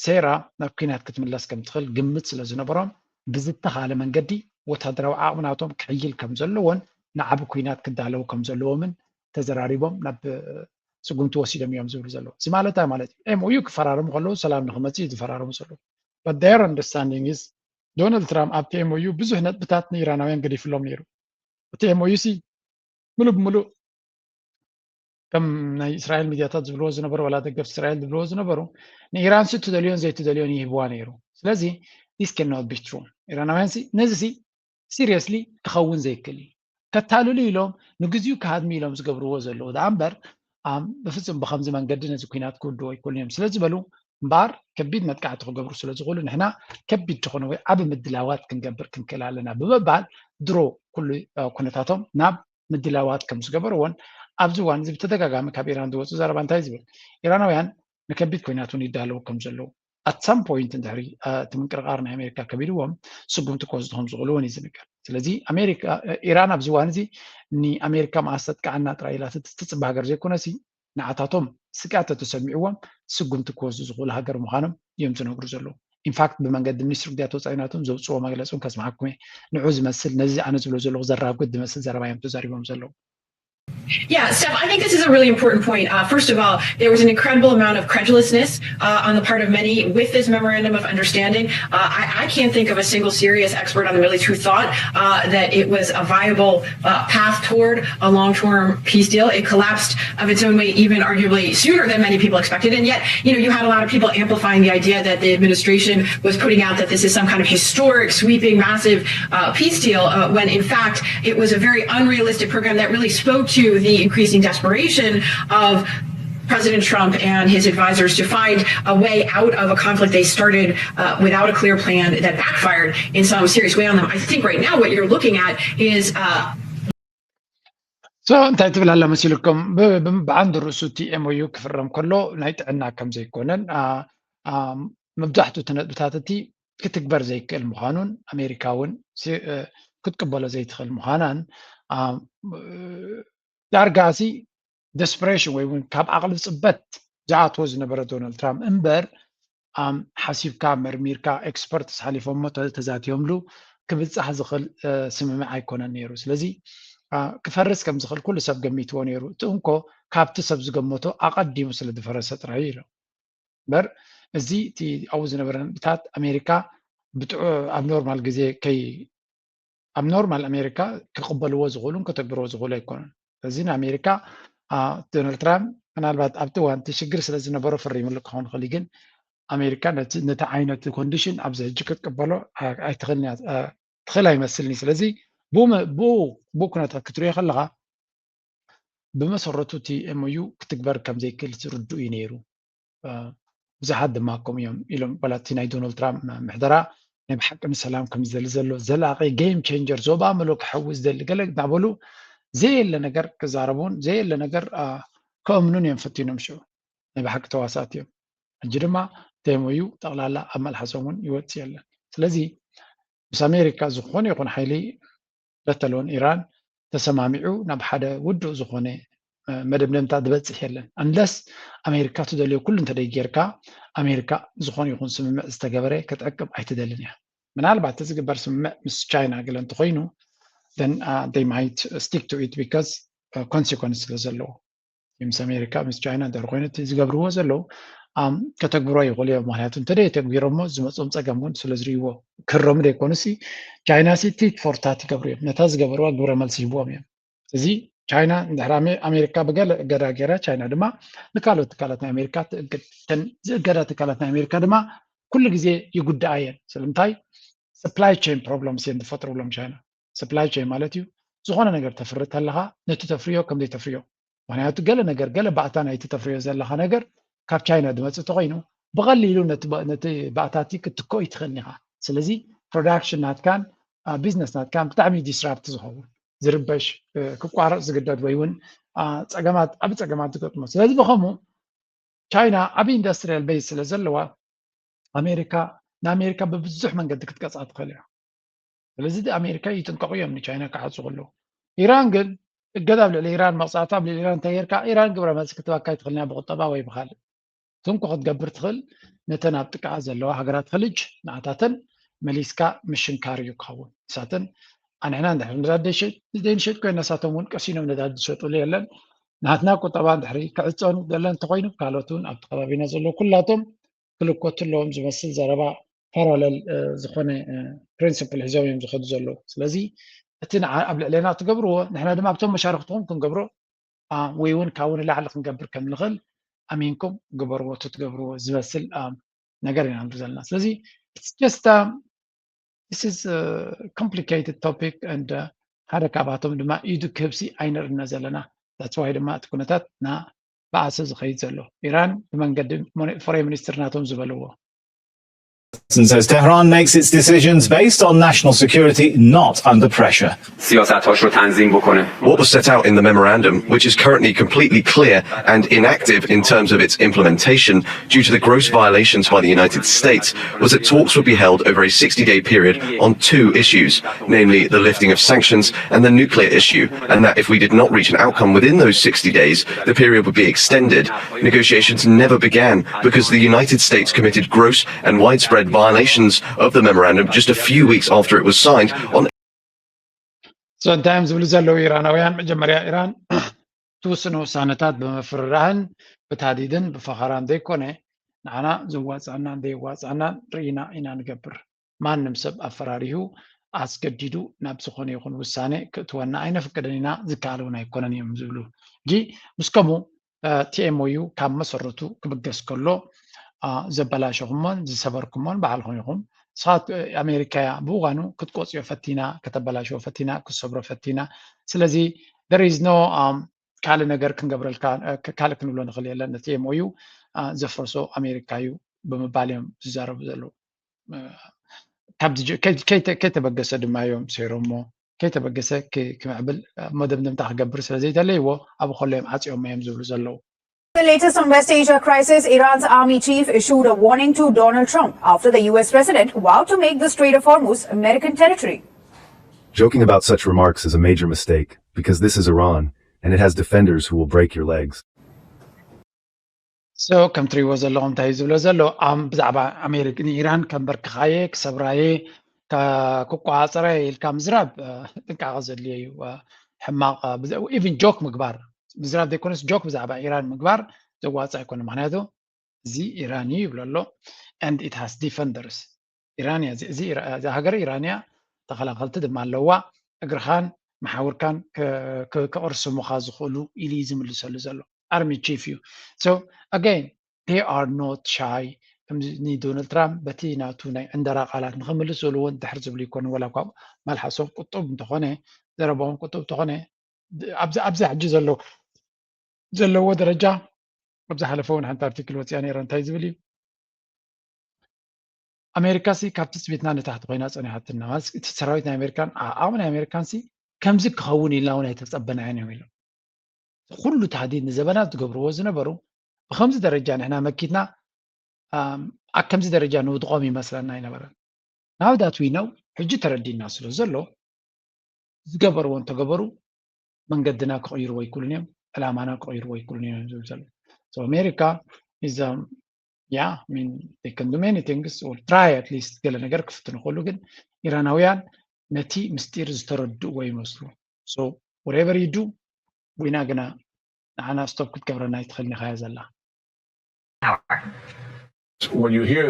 ሴራ ናብ ኲናት ክትምለስ ከም ትኽእል ግምት ስለ ዝነበሮም ብዝተኻለ መንገዲ ወታደራዊ ዓቕሚ ናቶም ክሕይል ከም ዘለዎን ንዓቢ ኲናት ክዳለዉ ከም ዘለዎምን ተዘራሪቦም ናብ ስጉምቲ ወሲዶም እዮም ዝብሉ ዘለዉ። እዚ ማለት እንታይ ማለት እዩ? M O U ክፈራረሙ ከለዉ ሰላም ንክመፅእ እዩ ዝፈራረሙ ዘለዉ። But their understanding is ዶናልድ ትራምፕ ኣብቲ M O U ብዙሕ ነጥብታት ንኢራናውያን ገዲፍሎም ነይሩ። እቲ M O U ሲ ምሉእ ብምሉእ ከም ናይ እስራኤል ሚድያታት ዝብልዎ ዝነበሩ ዋላ ደገፍቲ እስራኤል ዝብልዎ ዝነበሩ ንኢራን ሲ ትደልዮን ዘይትደልዮን ይህብዋ ነይሩ። ስለዚ this cannot be true። ኢራናውያን ሲ ነዚ ሲ seriously ክኸውን ዘይክእል እዩ። ከታልሉ ኢሎም ንግዚኡ ክሃድሙ ኢሎም ዝገብርዎ ዘለዉ ደኣ እምበር ብፍጹም ብከምዚ መንገዲ ነዚ ኲናት ክውድዎ ኣይክእሉን እዮም ስለ ዝበሉ እምበኣር ከቢድ መጥቃዕቲ ክገብሩ ስለ ዝኽእሉ ንሕና ከቢድ ዝኾነ ወይ ዓቢ ምድላዋት ክንገብር ክንክእል ኣለና ብምባል ድሮ ኩሉ ኩነታቶም ናብ ምድላዋት ከም ዝገበርዎን ኣብዚ እዋን እዚ ብተደጋጋሚ ካብ ኢራን ዝወፁ ዘረባ እንታይ ዝብል ኢራናውያን ንከቢድ ኲናት እውን ይዳለዉ ከም ዘለዉ at some point እንድሕሪ እቲ ምንቅርቃር ናይ ኣሜሪካ ከቢድዎም ስጉምቲ ክወስዱ ከም ዝኽእሉ እውን እዩ ዝንገር። ስለዚ ኣሜሪካ ኢራን ኣብዚ እዋን እዚ ንኣሜሪካ መኣስ ተጥቅዓና ጥራይ ኢላ ትፅበ ሃገር ዘይኮነሲ ንዓታቶም ስግኣት ተተሰሚዕዎም ስጉምቲ ክወስዱ ዝኽእሉ ሃገር ምዃኖም እዮም ዝነግሩ ዘለዉ። In fact ብመንገዲ ሚኒስትሪ ጉዳያት ወፃኢ ናቶም ዘውፅዎ መግለፂ እውን ከስምዓኩም እየ። ንዑ ዝመስል ነዚ ኣነ ዝብሎ ዘለኹ ዘራጉድ ዝመስል ዘረባ እዮም ተዛሪቦም ዘለዉ። Yeah, Steph, I think this is a really important point. Uh, first of all, there was an incredible amount of credulousness uh, on the part of many with this memorandum of understanding. Uh, I, I can't think of a single serious expert on the Middle East who thought uh, that it was a viable uh, path toward a long-term peace deal. It collapsed of its own weight, even arguably sooner than many people expected. And yet, you know, you had a lot of people amplifying the idea that the administration was putting out that this is some kind of historic, sweeping, massive uh, peace deal, uh, when in fact it was a very unrealistic program that really spoke to the increasing desperation of President Trump and his advisors to find a way out of a conflict they started uh, without a clear plan that backfired in some serious way on them. I think right now what you're looking at is uh, እንታይ ትብል ኣላ መሲልኩም? ብዓንድ ርእሱ እቲ ኤምኦዩ ክፍረም ከሎ ናይ ጥዕና ከም ዘይኮነን፣ መብዛሕትኡ እቲ ነጥብታት እቲ ክትግበር ዘይክእል ምዃኑን ኣሜሪካ እውን ክትቅበሎ ዘይትኽእል ምዃናን፣ ዳርጋ ሲ ደስፕሬሽን ወይ እውን ካብ ዓቕሊ ፅበት ዝኣትዎ ዝነበረ ዶናልድ ትራምፕ እምበር፣ ሓሲብካ መርሚርካ ኤክስፐርትስ ሓሊፎሞ ተዛትዮምሉ ክብፃሕ ዝኽእል ስምምዕ ኣይኮነን ነይሩ። ስለዚ ክፈርስ ከም ዝኽእል ኩሉ ሰብ ገሚትዎ ነይሩ። እቲ እንኮ ካብቲ ሰብ ዝገመቶ ኣቐዲሙ ስለ ዝፈረሰ ጥራይ እዩ ኢሎም። እምበር እዚ እቲ ኣብኡ ዝነበረ ነጥብታት ኣሜሪካ ኣብ ኖርማል ግዜ ከይ ኣብ ኖርማል ኣሜሪካ ክቕበልዎ ዝኽእሉን ከተግብርዎ ዝኽእሉ ኣይኮኑን። ስለዚ ንኣሜሪካ ዶናልድ ትራምፕ ምናልባት ኣብቲ እዋን እቲ ሽግር ስለ ዝነበሮ ፈሪምሉ ክኸውን ይኽእል እዩ፣ ግን ኣሜሪካ ነቲ ዓይነት ኮንዲሽን ኣብዚ ሕጂ ክትቅበሎ ኣይትኽእልን እያ፣ ትኽእል ኣይመስልን እዩ። ስለዚ ብኡ ኩነታት ክትሪኦ ከለኻ ብመሰረቱ እቲ ኤምኦዩ ክትግበር ከም ዘይክእል ርዱእ እዩ ነይሩ። ብዙሓት ድማ ከምኡ እዮም ኢሎም። ዋላ እቲ ናይ ዶናልድ ትራምፕ ምሕደራ ናይ ብሓቂ ንሰላም ከም ዝደሊ ዘሎ ዘላቂ ጌም ቼንጀር፣ ዞባ ምሉእ ክሕውስ ዝደሊ ገለ እናበሉ ዘየለ ነገር ክዛረቡን ዘየለ ነገር ከእምኑን እዮም ፈቲኖም። ሽዑ ናይ ብሓቂ ተዋሳእቲ እዮም። ሕጂ ድማ እቲ ኤምኦዩ ጠቕላላ ኣብ መልሓሶም እውን ይወፅእ የለን። ስለዚ ምስ ኣሜሪካ ዝኾነ ይኹን ሓይሊ ለተለውን ኢራን ተሰማሚዑ ናብ ሓደ ውዱእ ዝኾነ መደምደምታ ዝበፅሕ የለን። ኣንለስ ኣሜሪካ ትደልዮ ኩሉ እንተደይ ጌርካ ኣሜሪካ ዝኾነ ይኹን ስምምዕ ዝተገበረ ክትዕቅብ ኣይትደልን እያ። ምናልባት እቲ ዝግበር ስምምዕ ምስ ቻይና ገለ እንተኮይኑ then they might stick to it because consequence ስለ ዘለዎ ምስ ኣሜሪካ ምስ ቻይና እንተ ኮይኑ እቲ ዝገብርዎ ዘለዉ ከተግብሮ ይኽእሉ እዮም። ምክንያቱ እንተ ተግቢሮሞ ዝመፅኦም ፀገም እውን ስለ ዝርእይዎ ክህረሙ ዘይኮኑ ሲ ቻይና ሲ ቲት ፎር ታት ይገብሩ እዮም። ነታ ዝገበርዋ ግብረ መልሲ ይህብዎም እዮም። እዚ ቻይና እንድሕር ኣሜሪካ ብገለ እገዳ ገይራ ቻይና ድማ ንካልኦት ትካላት ናይ ኣሜሪካ ትእግድ። እተን ዝእገዳ ትካላት ናይ ኣሜሪካ ድማ ኩሉ ግዜ ይጉዳኣ እየን። ስለምንታይ? supply chain problems እየን ዝፈጥሩሎም ቻይና። supply chain ማለት እዩ ዝኾነ ነገር ተፍሪ ተለኻ ነቲ ተፍርዮ ከም ዘይተፍርዮ፣ ምክንያቱ ገለ ነገር ገለ ባእታ ናይቲ ተፍርዮ ዘለኻ ነገር ካብ ቻይና ዝመፅእ ተኮይኑ ብቐሊሉ ነቲ ባእታቲ ክትትክኦ ይትኽእል ኢኻ። ስለዚ ፕሮዳክሽን ናትካን ቢዝነስ ናትካን ብጣዕሚ ዲስራፕት ዝኸውን ዝርበሽ ክቋረፅ ዝግደድ ወይ እውን ፀገማት ዓብ ፀገማት ዝገጥሞ። ስለዚ ብኸምኡ ቻይና ዓብ ኢንዱስትሪያል ቤዝ ስለ ዘለዋ ኣሜሪካ ንኣሜሪካ ብብዙሕ መንገዲ ክትቀፅዓ ትኽእል እያ። ስለዚ ኣሜሪካ ይጥንቀቑ እዮም ንቻይና ክዓፁ ከለዉ። ኢራን ግን እገዳ ኣብ ልዕሊ ኢራን መቕፃዕቲ ኣብ ልዕሊ ኢራን እንተጌርካ ኢራን ግብረ መልሲ ክትበካ ይትኽእልና ብቁጠባ ወይ ብካልእ። ትንኮ ክትገብር ትኽእል ነተን ኣብ ጥቃኣ ዘለዋ ሃገራት ኸልጅ ንኣታተን መሊስካ ምሽንካር እዩ ክኸውን። ንሳተን ኣንሕና እንድሕር ነዳዲ ዘይንሸጥ ኮይና ንሳቶም እውን ቀሲኖም ነዳዲ ዝሸጡሉ የለን። ናትና ቁጠባ እንድሕሪ ክዕፀኑ ዘለን እንተኮይኑ ካልኦት እውን ኣብቲ ከባቢና ዘለዉ ኩላቶም ክልኮቱ ኣለዎም ዝመስል ዘረባ ፓራለል ዝኾነ ፕሪንስፕል ሒዞም እዮም ዝኸዱ ዘለዉ። ስለዚ እቲ ኣብ ልዕሌና ትገብርዎ ንሕና ድማ ኣብቶም መሻርክትኩም ክንገብሮ ወይ እውን ካብኡ ንላዕሊ ክንገብር ከም ንኽእል ኣሚንኩም ግበርዎ። እቲ ትገብርዎ ዝመስል ነገር ኢና ንርኢ ዘለና። ስለዚ just this is complicated topic and ሓደ ካብኣቶም ድማ ኢዱ ክህብሲ ኣይንርእነ ዘለና። that's why ድማ እቲ ኩነታት ና ብኣሰ ዝኸይድ ዘሎ ኢራን ብመንገዲ ፎሬን ሚኒስትር ናቶም ዝበልዎ Says Tehran makes its decisions based on national security, not under pressure. سیاست‌هاش رو تنظیم بکنه. What was set out in the memorandum, which is currently completely clear and inactive in terms of its implementation due to the gross violations by the United States, was that talks would be held over a sixty-day period on two issues, namely the lifting of sanctions and the nuclear issue, and that if we did not reach an outcome within those sixty days, the period would be extended. Negotiations never began because the United States committed gross and widespread violations of the memorandum just a few weeks after it was signed on so እንታይ እዮም ዝብሉ ዘለዉ ኢራናውያን? መጀመርያ ኢራን ትውስኑ ውሳነታት ብምፍርራህን ብታዲድን ብፈኸራን ዘይኮነ ንዓና ዘዋፅኣናን ዘይዋፅኣናን ርኢና ኢና ንገብር። ማንም ሰብ ኣፈራሪሁ ኣስገዲዱ ናብ ዝኾነ ይኹን ውሳነ ክእትወና ኣይነፍቅድን ኢና፣ ዝከኣል እውን ኣይኮነን እዮም ዝብሉ። ሕጂ ምስ ከምኡ እቲ ኤምኦዩ ካብ መሰረቱ ክብገስ ከሎ ዘበላሸኹሞን ዝሰበርኩሞን ባዕልኹም ኢኹም። ንስኻት ኣሜሪካ እያ ብእዋኑ ክትቆፅዮ ፈቲና፣ ከተበላሸዎ ፈቲና፣ ክትሰብሮ ፈቲና። ስለዚ there is no ካልእ ነገር ክንገብረልካ ካልእ ክንብሎ ንኽእል የለን። ነቲ ኤምኦዩ ዘፍረሶ ኣሜሪካ እዩ ብምባል እዮም ዝዛረቡ ዘለዉ። ከይተበገሰ ድማ እዮም ሰይሮሞ። ከይተበገሰ ክምዕብል መደምደምታ ክገብር ስለዘይተለይዎ ኣብ ከሎ እዮም ዓፅዮም እዮም ዝብሉ ዘለዉ። The latest on West Asia crisis, Iran's army chief issued a warning to Donald Trump after the U S president vowed to make the Strait of Hormuz American territory. Joking about such remarks is a major mistake because this is Iran and it has defenders who will break your legs. So ከም ትሪእዎ ዘለኹም እንታይ እዩ ዝብሎ ዘሎ ብዛዕባ ኣሜሪካ ንኢራን ከንበርክኻየ ክሰብራየ ክቆፃፀረ ኢልካ ምዝራብ ጥንቃቐ ዘድልዮ እዩ። ሕማቕ even joke ምግባር ምዝራብ ዘይኮነስ joke ብዛዕባ ኢራን ምግባር ዘዋፅእ ኣይኮነ። ምክንያቱ እዚ ኢራን እዩ ይብሎ ኣሎ and it has defenders። ኢራን እያ እዛ ሃገር ኢራን እያ፣ ተኸላኸልቲ ድማ ኣለዋ። እግርኻን መሓውርካን ክቕርስሙኻ ዝኽእሉ ኢሉ እዩ ዝምልሰሉ ዘሎ። Army chief እዩ። So again they are not shy ከምዚ ንዶናልድ ትራምፕ በቲ ናቱ ናይ ዕንደራ ቃላት ንክምልስሉ እውን ድሕር ዝብሉ ይኮኑ። ወላ እኳ መልሓሶም ቁጡብ እንተኾነ ዘረባኦም ቁጡብ እንተኾነ ኣብዚ ኣብዚ ሕጂ ዘሎ ዘለዎ ደረጃ ኣብ ዝሓለፈ እውን ሓንቲ ኣርቲክል ወፂኣ ነይራ እንታይ ዝብል እዩ ኣሜሪካ ሲ ካብቲ ስቤትና ንታሕቲ ኮይና ፀኒሓትና ማለት እቲ ሰራዊት ናይ ኣሜሪካን ዓቕሚ ናይ ኣሜሪካን ሲ ከምዚ ክኸውን ኢልና እውን ኣይተፀበናዮን እዮም ኢሎም። ኩሉ ታህዲድ ንዘበናት ዝገብርዎ ዝነበሩ ብከምዚ ደረጃ ንሕና መኪትና ኣብ ከምዚ ደረጃ ንውድቖም ይመስለና ኣይነበረን። Now that we know ሕጂ ተረዲእና ስለ ዘሎ ዝገበርዎ እንተገበሩ መንገድና ክቕይርዎ ኣይክእሉን እዮም፣ ዕላማና ክቕይርዎ ኣይክእሉን እዮም ዝብል ዘሎ። So ኣሜሪካ is yeah I mean they can do many things or try at least ገለ ነገር ክፍትኑ ከሉ ግን ኢራናውያን ነቲ ምስጢር ዝተረድእዎ ይመስሉ። So whatever you do ዊና ግና ንዓና stop ክትገብረና ኣይትኽእልን ኢኻ እያ ዘላ። When you hear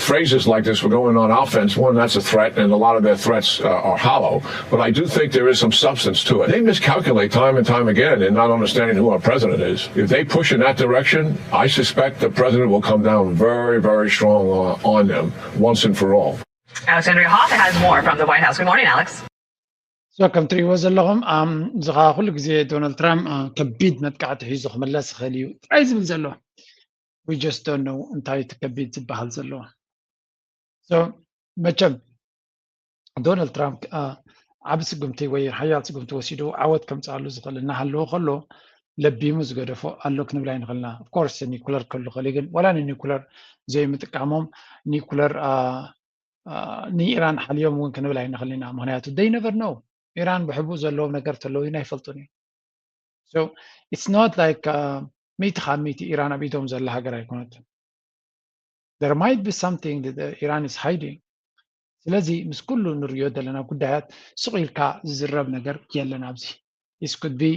phrases like this, we're going on offense, one, that's a threat, and a lot of their threats uh, are hollow. But I do think there is some substance to it. They miscalculate time and time again in not understanding who our president is. If they push in that direction, I suspect the president will come down very, very strong on, on them once and for all. Alexandria Hoffa has more from the White House. Good morning, Alex. So ከም ትሪእዎ ዘለኹም እዚ ከዓ ኩሉ ግዜ ዶናልድ ትራምፕ ከቢድ መጥቃዕቲ ሒዙ ክምለስ ይኽእል እዩ ጥራይ ዝብል ዘሎ። We just don't know እንታይ እቲ ከቢድ ዝበሃል ዘሎ። So መቸም ዶናልድ ትራምፕ ዓቢ ስጉምቲ ወይ ሓያል ስጉምቲ ወሲዱ ዓወት ከምፅኣሉ ዝኽእል እናሃለዎ ከሎ ለቢሙ ዝገደፎ ኣሎ ክንብል ኣይንኽእልና። Of course ኒኩለር ክህሉ ይኽእል እዩ፣ ግን ዋላ ንኒኩለር ዘይምጥቃሞም ኒኩለር ንኢራን ሓልዮም እውን ክንብል ኣይንኽእልን ኢና። ምክንያቱ they never know ኢራን ብሕቡእ ዘለዎም ነገር ተለውዩን ኣይፈልጡን እዮም። So it's not like ሚእቲ ካብ ሚእቲ ኢራን ኣብ ኢዶም ዘላ ሃገር ኣይኮነትን። There might be something that Iran is hiding። ስለዚ ምስ ኩሉ ንሪኦ ዘለና ጉዳያት ስቕ ኢልካ ዝዝረብ ነገር የለን ኣብዚ። This could be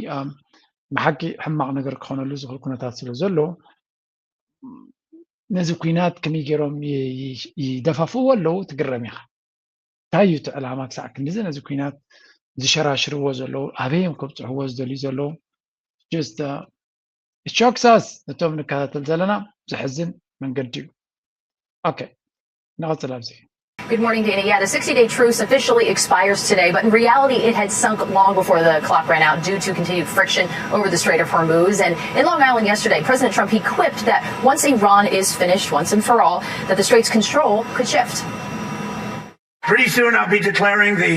ብሓቂ ሕማቕ ነገር ክኾነሉ ዝኽእል ኩነታት ስለ ዘሎ ነዚ ኩናት ከመይ ገይሮም ይደፋፍእዎ ኣለዉ ትግረም ኢኻ። እንታይ እዩ እቲ ዕላማ ክሳዕ ክንድዚ ነዚ ኩናት ዝሸራሽርዎ ዘለዉ ኣበይ እዮም ከብፅሕዎ ዝደልዩ ዘለዉ? Just it shocks us ነቶም ንከታተል ዘለና ዘሕዝን መንገዲ እዩ። Okay ንቐፅል ኣብዚ Good morning, Dana. Yeah, the sixty day truce officially expires today, but in reality, it had sunk long before the clock ran out due to continued friction over the Strait of Hormuz. And in Long Island yesterday, President Trump, he quipped that once Iran is finished, once and for all, that the strait's control could shift. Pretty soon, I'll be declaring the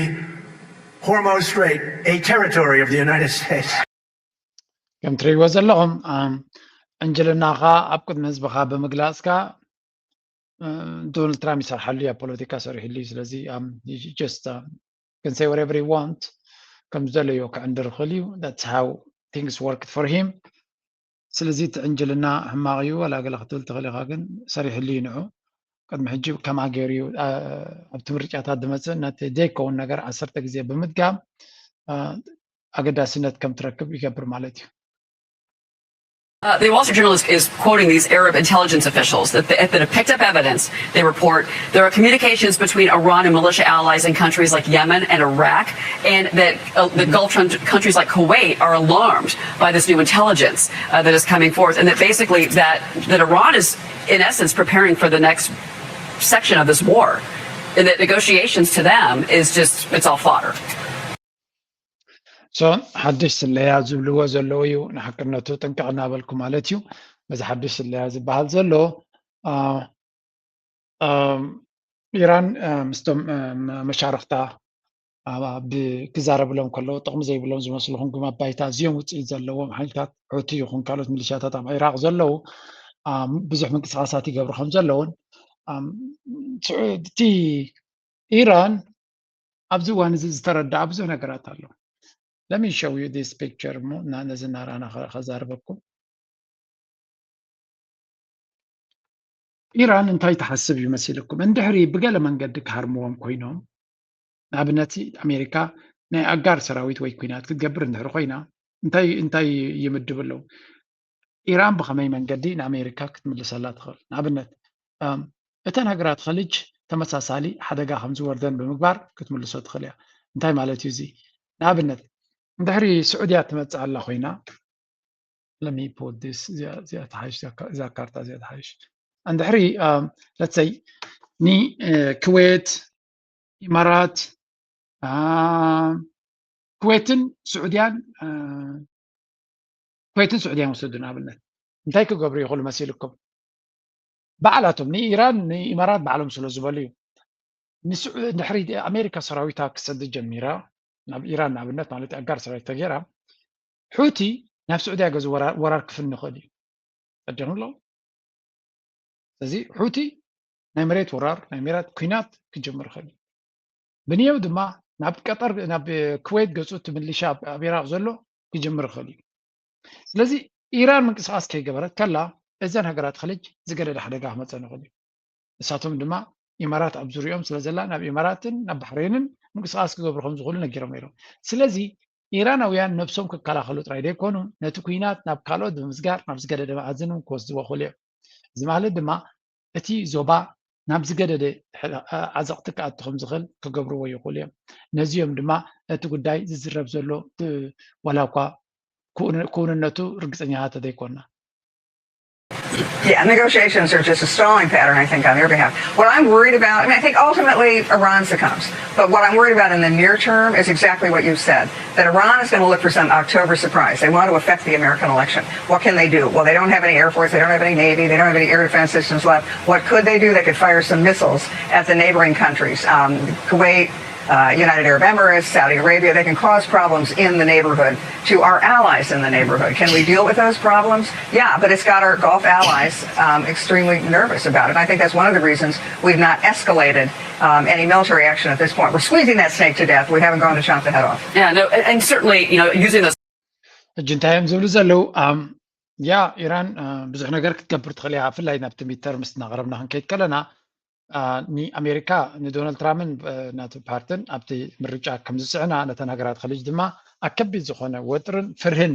Hormuz Strait a territory of the United States. ከም ትሪእዎ ዘለኹም ዕንጅልናኻ ኣብ ቅድሚ ህዝብኻ ብምግላፅካ ዶናልድ ትራምፕ ይሰርሓሉ እዩ፣ ኣብ ፖለቲካ ሰሪሕሉ እዩ። ስለዚ just can say whatever he want ከም ዝደለዮ ክዕንድር ይኽእል እዩ። That's how things worked for him። ስለዚ እቲ ዕንጅልና ሕማቕ እዩ ዋላ ገለ ክትብል ትኽእል ኢኻ፣ ግን ሰሪሕሉ እዩ ንዑ። ቅድሚ ሕጂ ከማ ገይሩ እዩ ኣብቲ ምርጫታት ዝመፅእ ነቲ ዘይከውን ነገር ዓሰርተ ግዜ ብምድጋም ኣገዳስነት ከም ትረክብ ይገብር ማለት እዩ። Uh, the Wall Street Journal is, is quoting these Arab intelligence officials that, that have picked up evidence. They report there are communications between Iran and militia allies in countries like Yemen and Iraq, and that uh, the Gulf countries like Kuwait are alarmed by this new intelligence uh, that is coming forth, and that basically that, that Iran is, in essence, preparing for the next section of this war, and that negotiations to them is just, it's all fodder. So ሓድሽ ስለያ ዝብልዎ ዘለዉ እዩ። ንሓቅነቱ ጥንቅቕ እናበልኩ ማለት እዩ። በዚ ሓድሽ ስለያ ዝበሃል ዘሎ ኢራን ምስቶም መሻርክታ ክዛረብሎም ከለዉ ጥቕሚ ዘይብሎም ዝመስሉ ኩንኩም ኣብ ባይታ እዚኦም ውፅኢት ዘለዎም ሓይልታት ሑቲ ይኹን ካልኦት ሚሊሻታት ኣብ ኢራቕ ዘለዉ ብዙሕ ምንቅስቃሳት ይገብሩ ከም ዘለውን እቲ ኢራን ኣብዚ እዋን እዚ ዝተረዳኣ ብዙሕ ነገራት ኣሎ። Let me show you this picture እሞ ነዚ እናረኣና ከዛርበኩም። ኢራን እንታይ ትሓስብ እዩ መሲልኩም? እንድሕሪ ብገለ መንገዲ ክሃርምዎም ኮይኖም፣ ንኣብነት ኣሜሪካ ናይ ኣጋር ሰራዊት ወይ ኩናት ክትገብር እንድሕሪ ኮይና እንታይ እንታይ ይምድቡ ኣለዉ? ኢራን ብኸመይ መንገዲ ንኣሜሪካ ክትምልሰላ ትኽእል? ንኣብነት እተን ሃገራት ኸሊጅ ተመሳሳሊ ሓደጋ ከም ዝወርደን ብምግባር ክትምልሶ ትኽእል እያ። እንታይ ማለት እዩ እዚ? ንኣብነት እንድሕሪ ስዑድያ ትመፅእ ኣላ ኮይና let me put this እዚኣ ትሓይሽ እዛ ካርታ እዚኣ ትሓይሽ እንድሕሪ let's say ንኩዌት ኢማራት ኩዌትን ስዑድያን ኩዌትን ስዑድያን ውሰዱ ንኣብነት እንታይ ክገብሩ ይኽእሉ መሲልኩም? ባዕላቶም ንኢራን ንኢማራት ባዕሎም ስለ ዝበሉ እዩ። ንስዑ ድሕሪ ኣሜሪካ ሰራዊታ ክሰድድ ጀሚራ ናብ ኢራን ንኣብነት ማለት ኣጋር ሰራዊት ተገይራ ሑቲ ናብ ስዑድያ ገዙ ወራር ክፍን ይኽእል እዩ። ጸዲቕም ኣለዉ። ስለዚ ሑቲ ናይ መሬት ወራር ናይ መሬት ኩናት ክጅምር ይኽእል እዩ። ብንየው ድማ ናብ ቀጠር ናብ ኩዌት ገጹ እቲ ምልሻ ኣብ ኢራቅ ዘሎ ክጅምር ይኽእል እዩ። ስለዚ ኢራን ምንቅስቃስ ከይገበረት ከላ እዘን ሃገራት ኸሊጅ ዝገደደ ሓደጋ ክመፀን ይኽእል እዩ። ንሳቶም ድማ ኢማራት ኣብ ዙሪኦም ስለ ዘላ ናብ ኢማራትን ናብ ባሕሬንን ምንቅስቃስ ክገብሩ ከም ዝኽእሉ ነጊሮም ነይሮም። ስለዚ ኢራናውያን ነብሶም ክከላኸሉ ጥራይ ዘይኮኑ ነቲ ኩናት ናብ ካልኦት ብምስጋር ናብ ዝገደደ መኣዝን እውን ክወስድዎ ይኽእሉ እዮም። እዚ ማለት ድማ እቲ ዞባ ናብ ዝገደደ ዓዘቕቲ ክኣቱ ከም ዝኽእል ክገብርዎ ይኽእሉ እዮም። ነዚኦም ድማ እቲ ጉዳይ ዝዝረብ ዘሎ ዋላ እኳ ክውንነቱ ርግፀኛታት ተዘይኮንና Yeah, negotiations are just a stalling pattern, I think, on their behalf. What I'm worried about, I mean, I think ultimately Iran succumbs. But what I'm worried about in the near term is exactly what you said, that Iran is going to look for some October surprise. They want to affect the American election. What can they do? Well, they don't have any air force, they don't have any navy, they don't have any air defense systems left. What could they do? They could fire some missiles at the neighboring countries. Um, Kuwait, uh, United Arab Emirates, Saudi Arabia, they can cause problems in the neighborhood to our allies in the neighborhood. Can we deal with those problems? Yeah, but it's got our Gulf allies um, extremely nervous about it. I think that's one of the reasons we've not escalated um, any military action at this point. We're squeezing that snake to death. We haven't gone to chop the head off. Yeah, no, and certainly, you know, using those. ሕጂ እንታይ እዮም ዝብሉ ዘለዉ? ያ ኢራን ብዙሕ ነገር ክትገብር ትኽእል እያ። ብፍላይ ናብቲ ሚድተርምስ እናቐረብና ክንከይድ ከለና ንኣሜሪካ ንዶናልድ ትራምፕን ናቱ ፓርትን ኣብቲ ምርጫ ከም ዝስዕና ነተን ሃገራት ኸሊጅ ድማ ኣብ ከቢድ ዝኾነ ወጥርን ፍርህን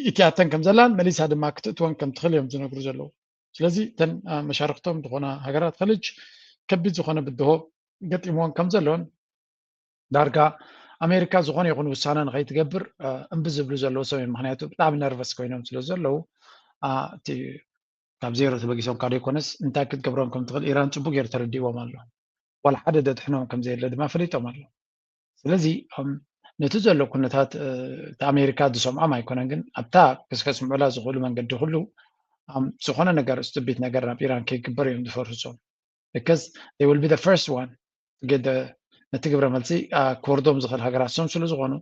ኢትያተን ከም ዘላን መሊሳ ድማ ክትእትወን ከም ትኽእል እዮም ዝነግሩ ዘለዉ። ስለዚ እተን መሻርክቶም ዝኾና ሃገራት ኸሊጅ ከቢድ ዝኾነ ብድሆ ገጢምዎን ከም ዘሎን ዳርጋ ኣሜሪካ ዝኾነ ይኹን ውሳነ ንኸይትገብር እምቢ ዝብሉ ዘለዉ ሰብ እዮም። ምክንያቱ ብጣዕሚ ነርቨስ ኮይኖም ስለ ዘለዉ እቲ ካብ ዜሮ ተበጊሶም ካብ ዘይኮነስ እንታይ ክትገብሮም ከም ትኽእል ኢራን ፅቡቅ ገይሩ ተረዲእዎም ኣሎ። ዋላ ሓደ ደድሕኖም ከም ዘየለ ድማ ፈሊጦም ኣለዉ። ስለዚ ነቲ ዘሎ ኩነታት እቲ ኣሜሪካ ዝሰምዖም ኣይኮነን፣ ግን ኣብታ ክስከስምዑላ ዝኽእሉ መንገዲ ኩሉ ዝኾነ ነገር ስቱቢት ነገር ናብ ኢራን ከይግበር እዮም ዝፈርሶም። Because they will be the first one to get the ነቲ ግብረ መልሲ ክወርዶም ዝኽእል ሃገራት ሶም ስለ ዝኾኑ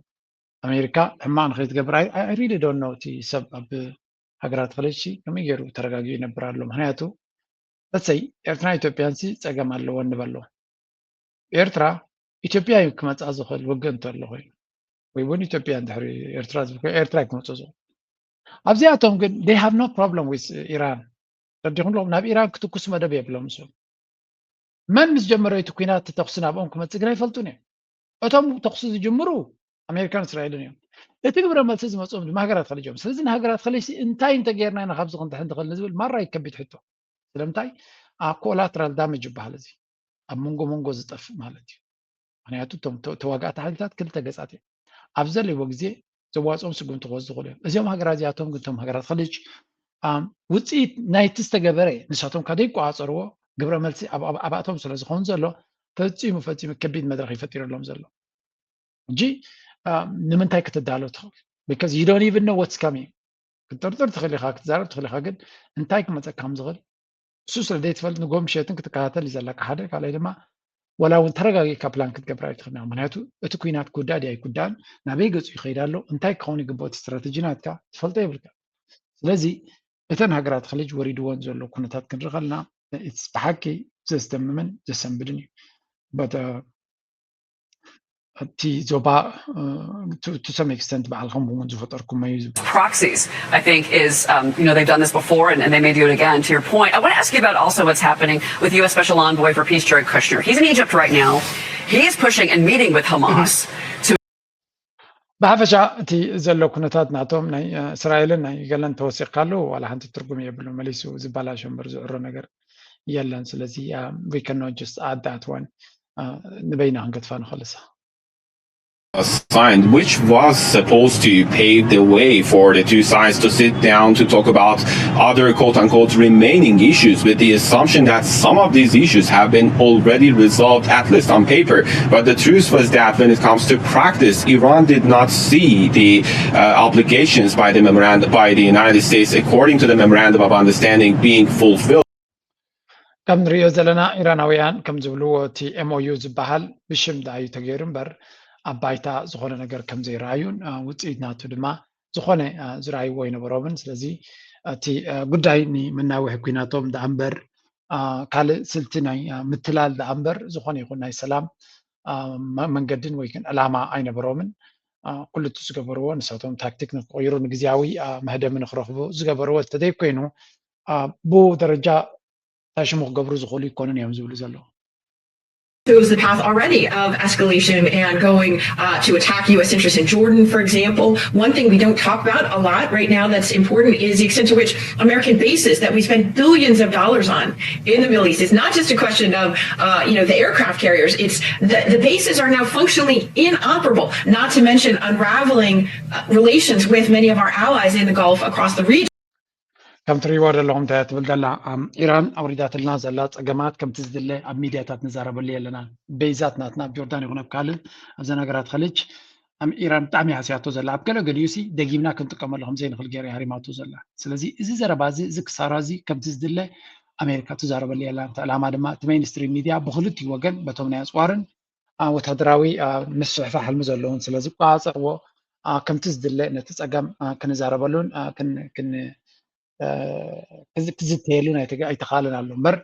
ኣሜሪካ ሕማቕ ንኸይትገብር I really don't know እቲ ሰብ ኣብ ሃገራት ኸለጅ ከመይ ገይሩ ተረጋጊኡ ይነብር ኣሎ። ምክንያቱ let's say ኤርትራን ኢትዮጵያን ሲ ፀገም ኣለወን ንበሎ። ኤርትራ ኢትዮጵያ እዩ ክመፅኣ ዝኽእል ውግእ እንተሎ ኮይኑ ወይ እውን ኢትዮጵያ እንድሕሪ ኤርትራ ዝብል ኮይኑ ኤርትራ እዩ ክመፅኦ ዝኽእል። ኣብዚኣቶም ግን they have no problem with ኢራን። ረዲኹም ኣለኹም ናብ ኢራን ክትኩስ መደብ የብሎም እሱ መን ምስ ጀመረ እቲ ኩናት ተኩሲ ናብኦም ክመፅእ ግን ኣይፈልጡን እዮም። እቶም ተኩሲ ዝጅምሩ ኣሜሪካን እስራኤልን እዮም። እቲ ግብረ መልሲ ዝመፅኦም ድማ ሃገራት ኸሊጅ እዮም። ስለዚ ንሃገራት ኸሊጅ እንታይ እንተገይርና ኢና ካብዚ ክንድሕን ንኽእል ንዝብል ማራ እዩ ከቢድ ሕቶ። ስለምንታይ collateral damage ይበሃል እዚ ኣብ መንጎ መንጎ ዝጠፍእ ማለት እዩ። ምክንያቱ እቶም ተዋጋእቲ ሓይልታት ክልተ ገፃት እዮም። ኣብ ዘለይዎ ግዜ ዘዋፅኦም ስጉምቲ ክወስዱ ይኽእሉ እዮም። እዚኦም ሃገራት እዚኣቶም ግን እቶም ሃገራት ኸሊጅ ውፅኢት ናይቲ ዝተገበረ ንሳቶም ካብ ዘይቆፃፀርዎ ግብረ መልሲ ኣብኣቶም ስለ ዝኸውን ዘሎ ፈፂሙ ፈፂሙ ከቢድ መድረኽ ይፈጢረሎም ዘሎ። ሕጂ ንምንታይ ክትዳሎ ትኽእል? Because you don't even know what's coming። ክትጥርጥር ትኽእል ኢኻ፣ ክትዛረብ ትኽእል ኢኻ፣ ግን እንታይ ክመፀካ ከም ዝኽእል እሱ ስለ ዘይትፈልጥ ንጎ ምሸትን ክትከታተል እዩ ዘለካ። ሓደ ካልኣይ ድማ ወላ እውን ተረጋጊእካ ፕላን ክትገብር ኣይትኽእልን። ምክንያቱ እቲ ኩናት ክውዳእ ድዩ ኣይክውዳእን፣ ናበይ ገፁ ይኸይድ ኣሎ፣ እንታይ ክኸውን ይግብኦ፣ እቲ ስትራተጂ ናትካ ትፈልጦ የብልካ። ስለዚ እተን ሃገራት ኸሊጅ ወሪድወን ዘሎ ኩነታት ክንርኢ ከለና ብሓቂ ዘስደምምን ዘሰንብድን እዩ። እቲ ዞባ to some extent ባዕልኹም እውን ዝፈጠርኩሞ እዩ ዝብል። Proxies, I think, is, um, you know, they've done this before and, and they may do it again. To your point, I want to ask you about also what's happening with U S Special Envoy for Peace, Jared Kushner. He's in Egypt right now. He is pushing and meeting with Hamas to ብሓፈሻ እቲ ዘሎ ኩነታት ናቶም ናይ እስራኤልን ናይ ገለን ተወሲኽካሉ ዋላ ሓንቲ ትርጉም የብሉ፣ መሊሱ ዝበላሾ እምበር ዝዕሮ ነገር የለን። ስለዚ we cannot just add that one ንበይና ክንገድፋ ንኽእልሳ signed, which was supposed to pave the way for the two sides to sit down to talk about other quote unquote remaining issues, with the assumption that some of these issues have been already resolved, at least on paper. But the truth was that when it comes to practice, Iran did not see the uh, obligations by the memorandum by the United States according to the memorandum of understanding being fulfilled. ከም ንሪኦ ዘለና ኢራናውያን ከም ዝብልዎ እቲ M O U ዝበሃል ብሽም ደኣ እዩ ተገይሩ እምበር ኣብ ባይታ ዝኾነ ነገር ከም ዘይረኣዩን ውፅኢት ናቱ ድማ ዝኾነ ዝረኣይዎ ኣይነበሮምን። ስለዚ እቲ ጉዳይ ንመናውሒ ኩናቶም ደኣ እምበር ካልእ ስልቲ ናይ ምትላል ደኣ እምበር ዝኾነ ይኹን ናይ ሰላም መንገድን ወይ ግን ዕላማ ኣይነበሮምን። ኩሉ እቲ ዝገበርዎ ንሳቶም ታክቲክ ንክቕይሩ ንግዝያዊ መህደሚ ንክረኽቡ ዝገበርዎ እንተዘይኮይኑ ብኡ ደረጃ እንታይ ሽሙ ክገብሩ ዝኽእሉ ይኮኑን እዮም ዝብሉ ዘለዉ። It was the path already of escalation and going uh, to attack U S interests in Jordan, for example. One thing we don't talk about a lot right now that's important is the extent to which American bases that we spend billions of dollars on in the Middle East. It's not just a question of uh, you know the aircraft carriers. It's the, the bases are now functionally inoperable. Not to mention unraveling uh, relations with many of our allies in the Gulf across the region. ከም ትሪእዎ ዘለኹም እንታይ ትብል ዘላ ኢራን ኣውሪዳትልና ዘላ ፀገማት ከምቲ ዝድለ ኣብ ሚድያታት ንዛረበሉ የለና። ቤይዛት ናትና ኣብ ጆርዳን ይኹን ኣብ ካልእ ኣብዘን ሃገራት ኸሊጅ ኢራን ብጣዕሚ ሃስያቶ ዘላ ኣብ ገለ ገሊኡ ሲ ደጊምና ክንጥቀመሉ ከም ዘይንኽእል ገይራ ሃሪማቶ ዘላ። ስለዚ እዚ ዘረባ እዚ እዚ ክሳራ እዚ ከምቲ ዝድለ ኣሜሪካ ትዛረበሉ የላን። እቲ ዕላማ ድማ እቲ ሜይንስትሪም ሚድያ ብክልቲኡ ወገን በቶም ናይ ኣፅዋርን ወታደራዊ ምስፍሕፋሕ ሕልሚ ዘለውን ስለ ዝቆፃፀርዎ ከምቲ ዝድለ ነቲ ፀገም ክንዛረበሉን ክዝተየሉን ኣይተኻእለን ኣሎ እምበር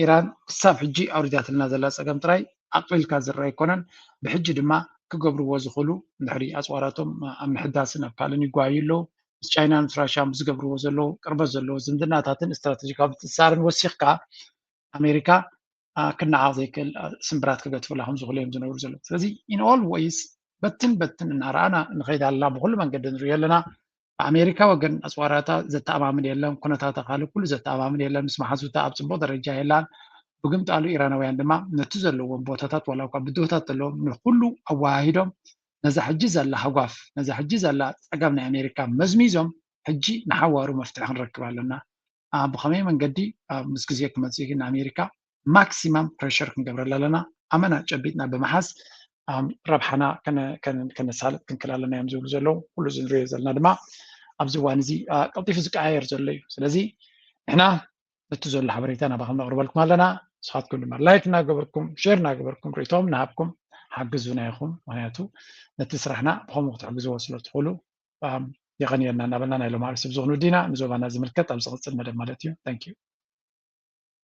ኢራን ክሳብ ሕጂ ኣውሪዳትልና ዘላ ፀገም ጥራይ ኣቕሊልካ ዝረኣ ኣይኮነን። ብሕጂ ድማ ክገብርዎ ዝኽእሉ እንድሕሪ ኣፅዋራቶም ኣብ ምሕዳስን ኣብ ካልእን ይጓዩ ኣለዉ። ምስ ቻይናን ምስ ራሽያን ብዝገብርዎ ዘለዉ ቅርበት ዘለዎ ዝምድናታትን ስትራተጂካዊ ምትእስሳርን ወሲኽካ ኣሜሪካ ክነዓቕ ዘይክእል ስምብራት ክገትፉላ ከም ዝኽእሉ እዮም ዝነብሩ ዘለዉ። ስለዚ in all ways በትን በትን እናረኣና ንኸይድ ኣለና። ብኩሉ መንገዲ ንሪኦ ኣለና። ብኣሜሪካ ወገን ኣፅዋራታ ዘተኣማምን የለን። ኩነታታ ካልእ ኩሉ ዘተኣማምን የለን። ምስ መሓዙታ ኣብ ፅቡቕ ደረጃ የላን። ብግምጣሉ ኢራናውያን ድማ ነቲ ዘለዎም ቦታታት ዋላ እኳ ብድሆታት ዘለዎም ንኩሉ ኣወሃሂዶም ነዛ ሕጂ ዘላ ሃጓፍ ነዛ ሕጂ ዘላ ፀገም ናይ ኣሜሪካ መዝሚዞም ሕጂ ንሓዋሩ መፍትሒ ክንረክብ ኣለና። ብኸመይ መንገዲ ምስ ግዜ ክመፅእ ግን ኣሜሪካ ማክሲማም ፕሬሸር ክንገብረላ ኣለና። ኣመና ጨቢጥና ብምሓዝ ረብሓና ከነሳልጥ ክንክእል ኣለና እዮም ዝብሉ ዘለዉ። ኩሉ እዚ ንሪኦ ዘለና ድማ ኣብዚ እዋን እዚ ቀልጢፉ ዝቀያየር ዘሎ እዩ። ስለዚ ንሕና ነቲ ዘሎ ሓበሬታ ናባኹም ነቕርበልኩም ኣለና። ንስኻትኩም ድማ ላይክ እናገበርኩም ሼር እናገበርኩም ርእይቶም ንሃብኩም ሓግዙና ኢኹም። ምክንያቱ ነቲ ስራሕና ብኸምኡ ክትሕግዝዎ ስለ ትኽእሉ የቐንየልና እናበልና ናይ ሎማዕሪ ስብ ዝኾኑ ዲና ንዞባና ዝምልከት ኣብ ዝቕፅል መደብ ማለት እዩ። Thank you።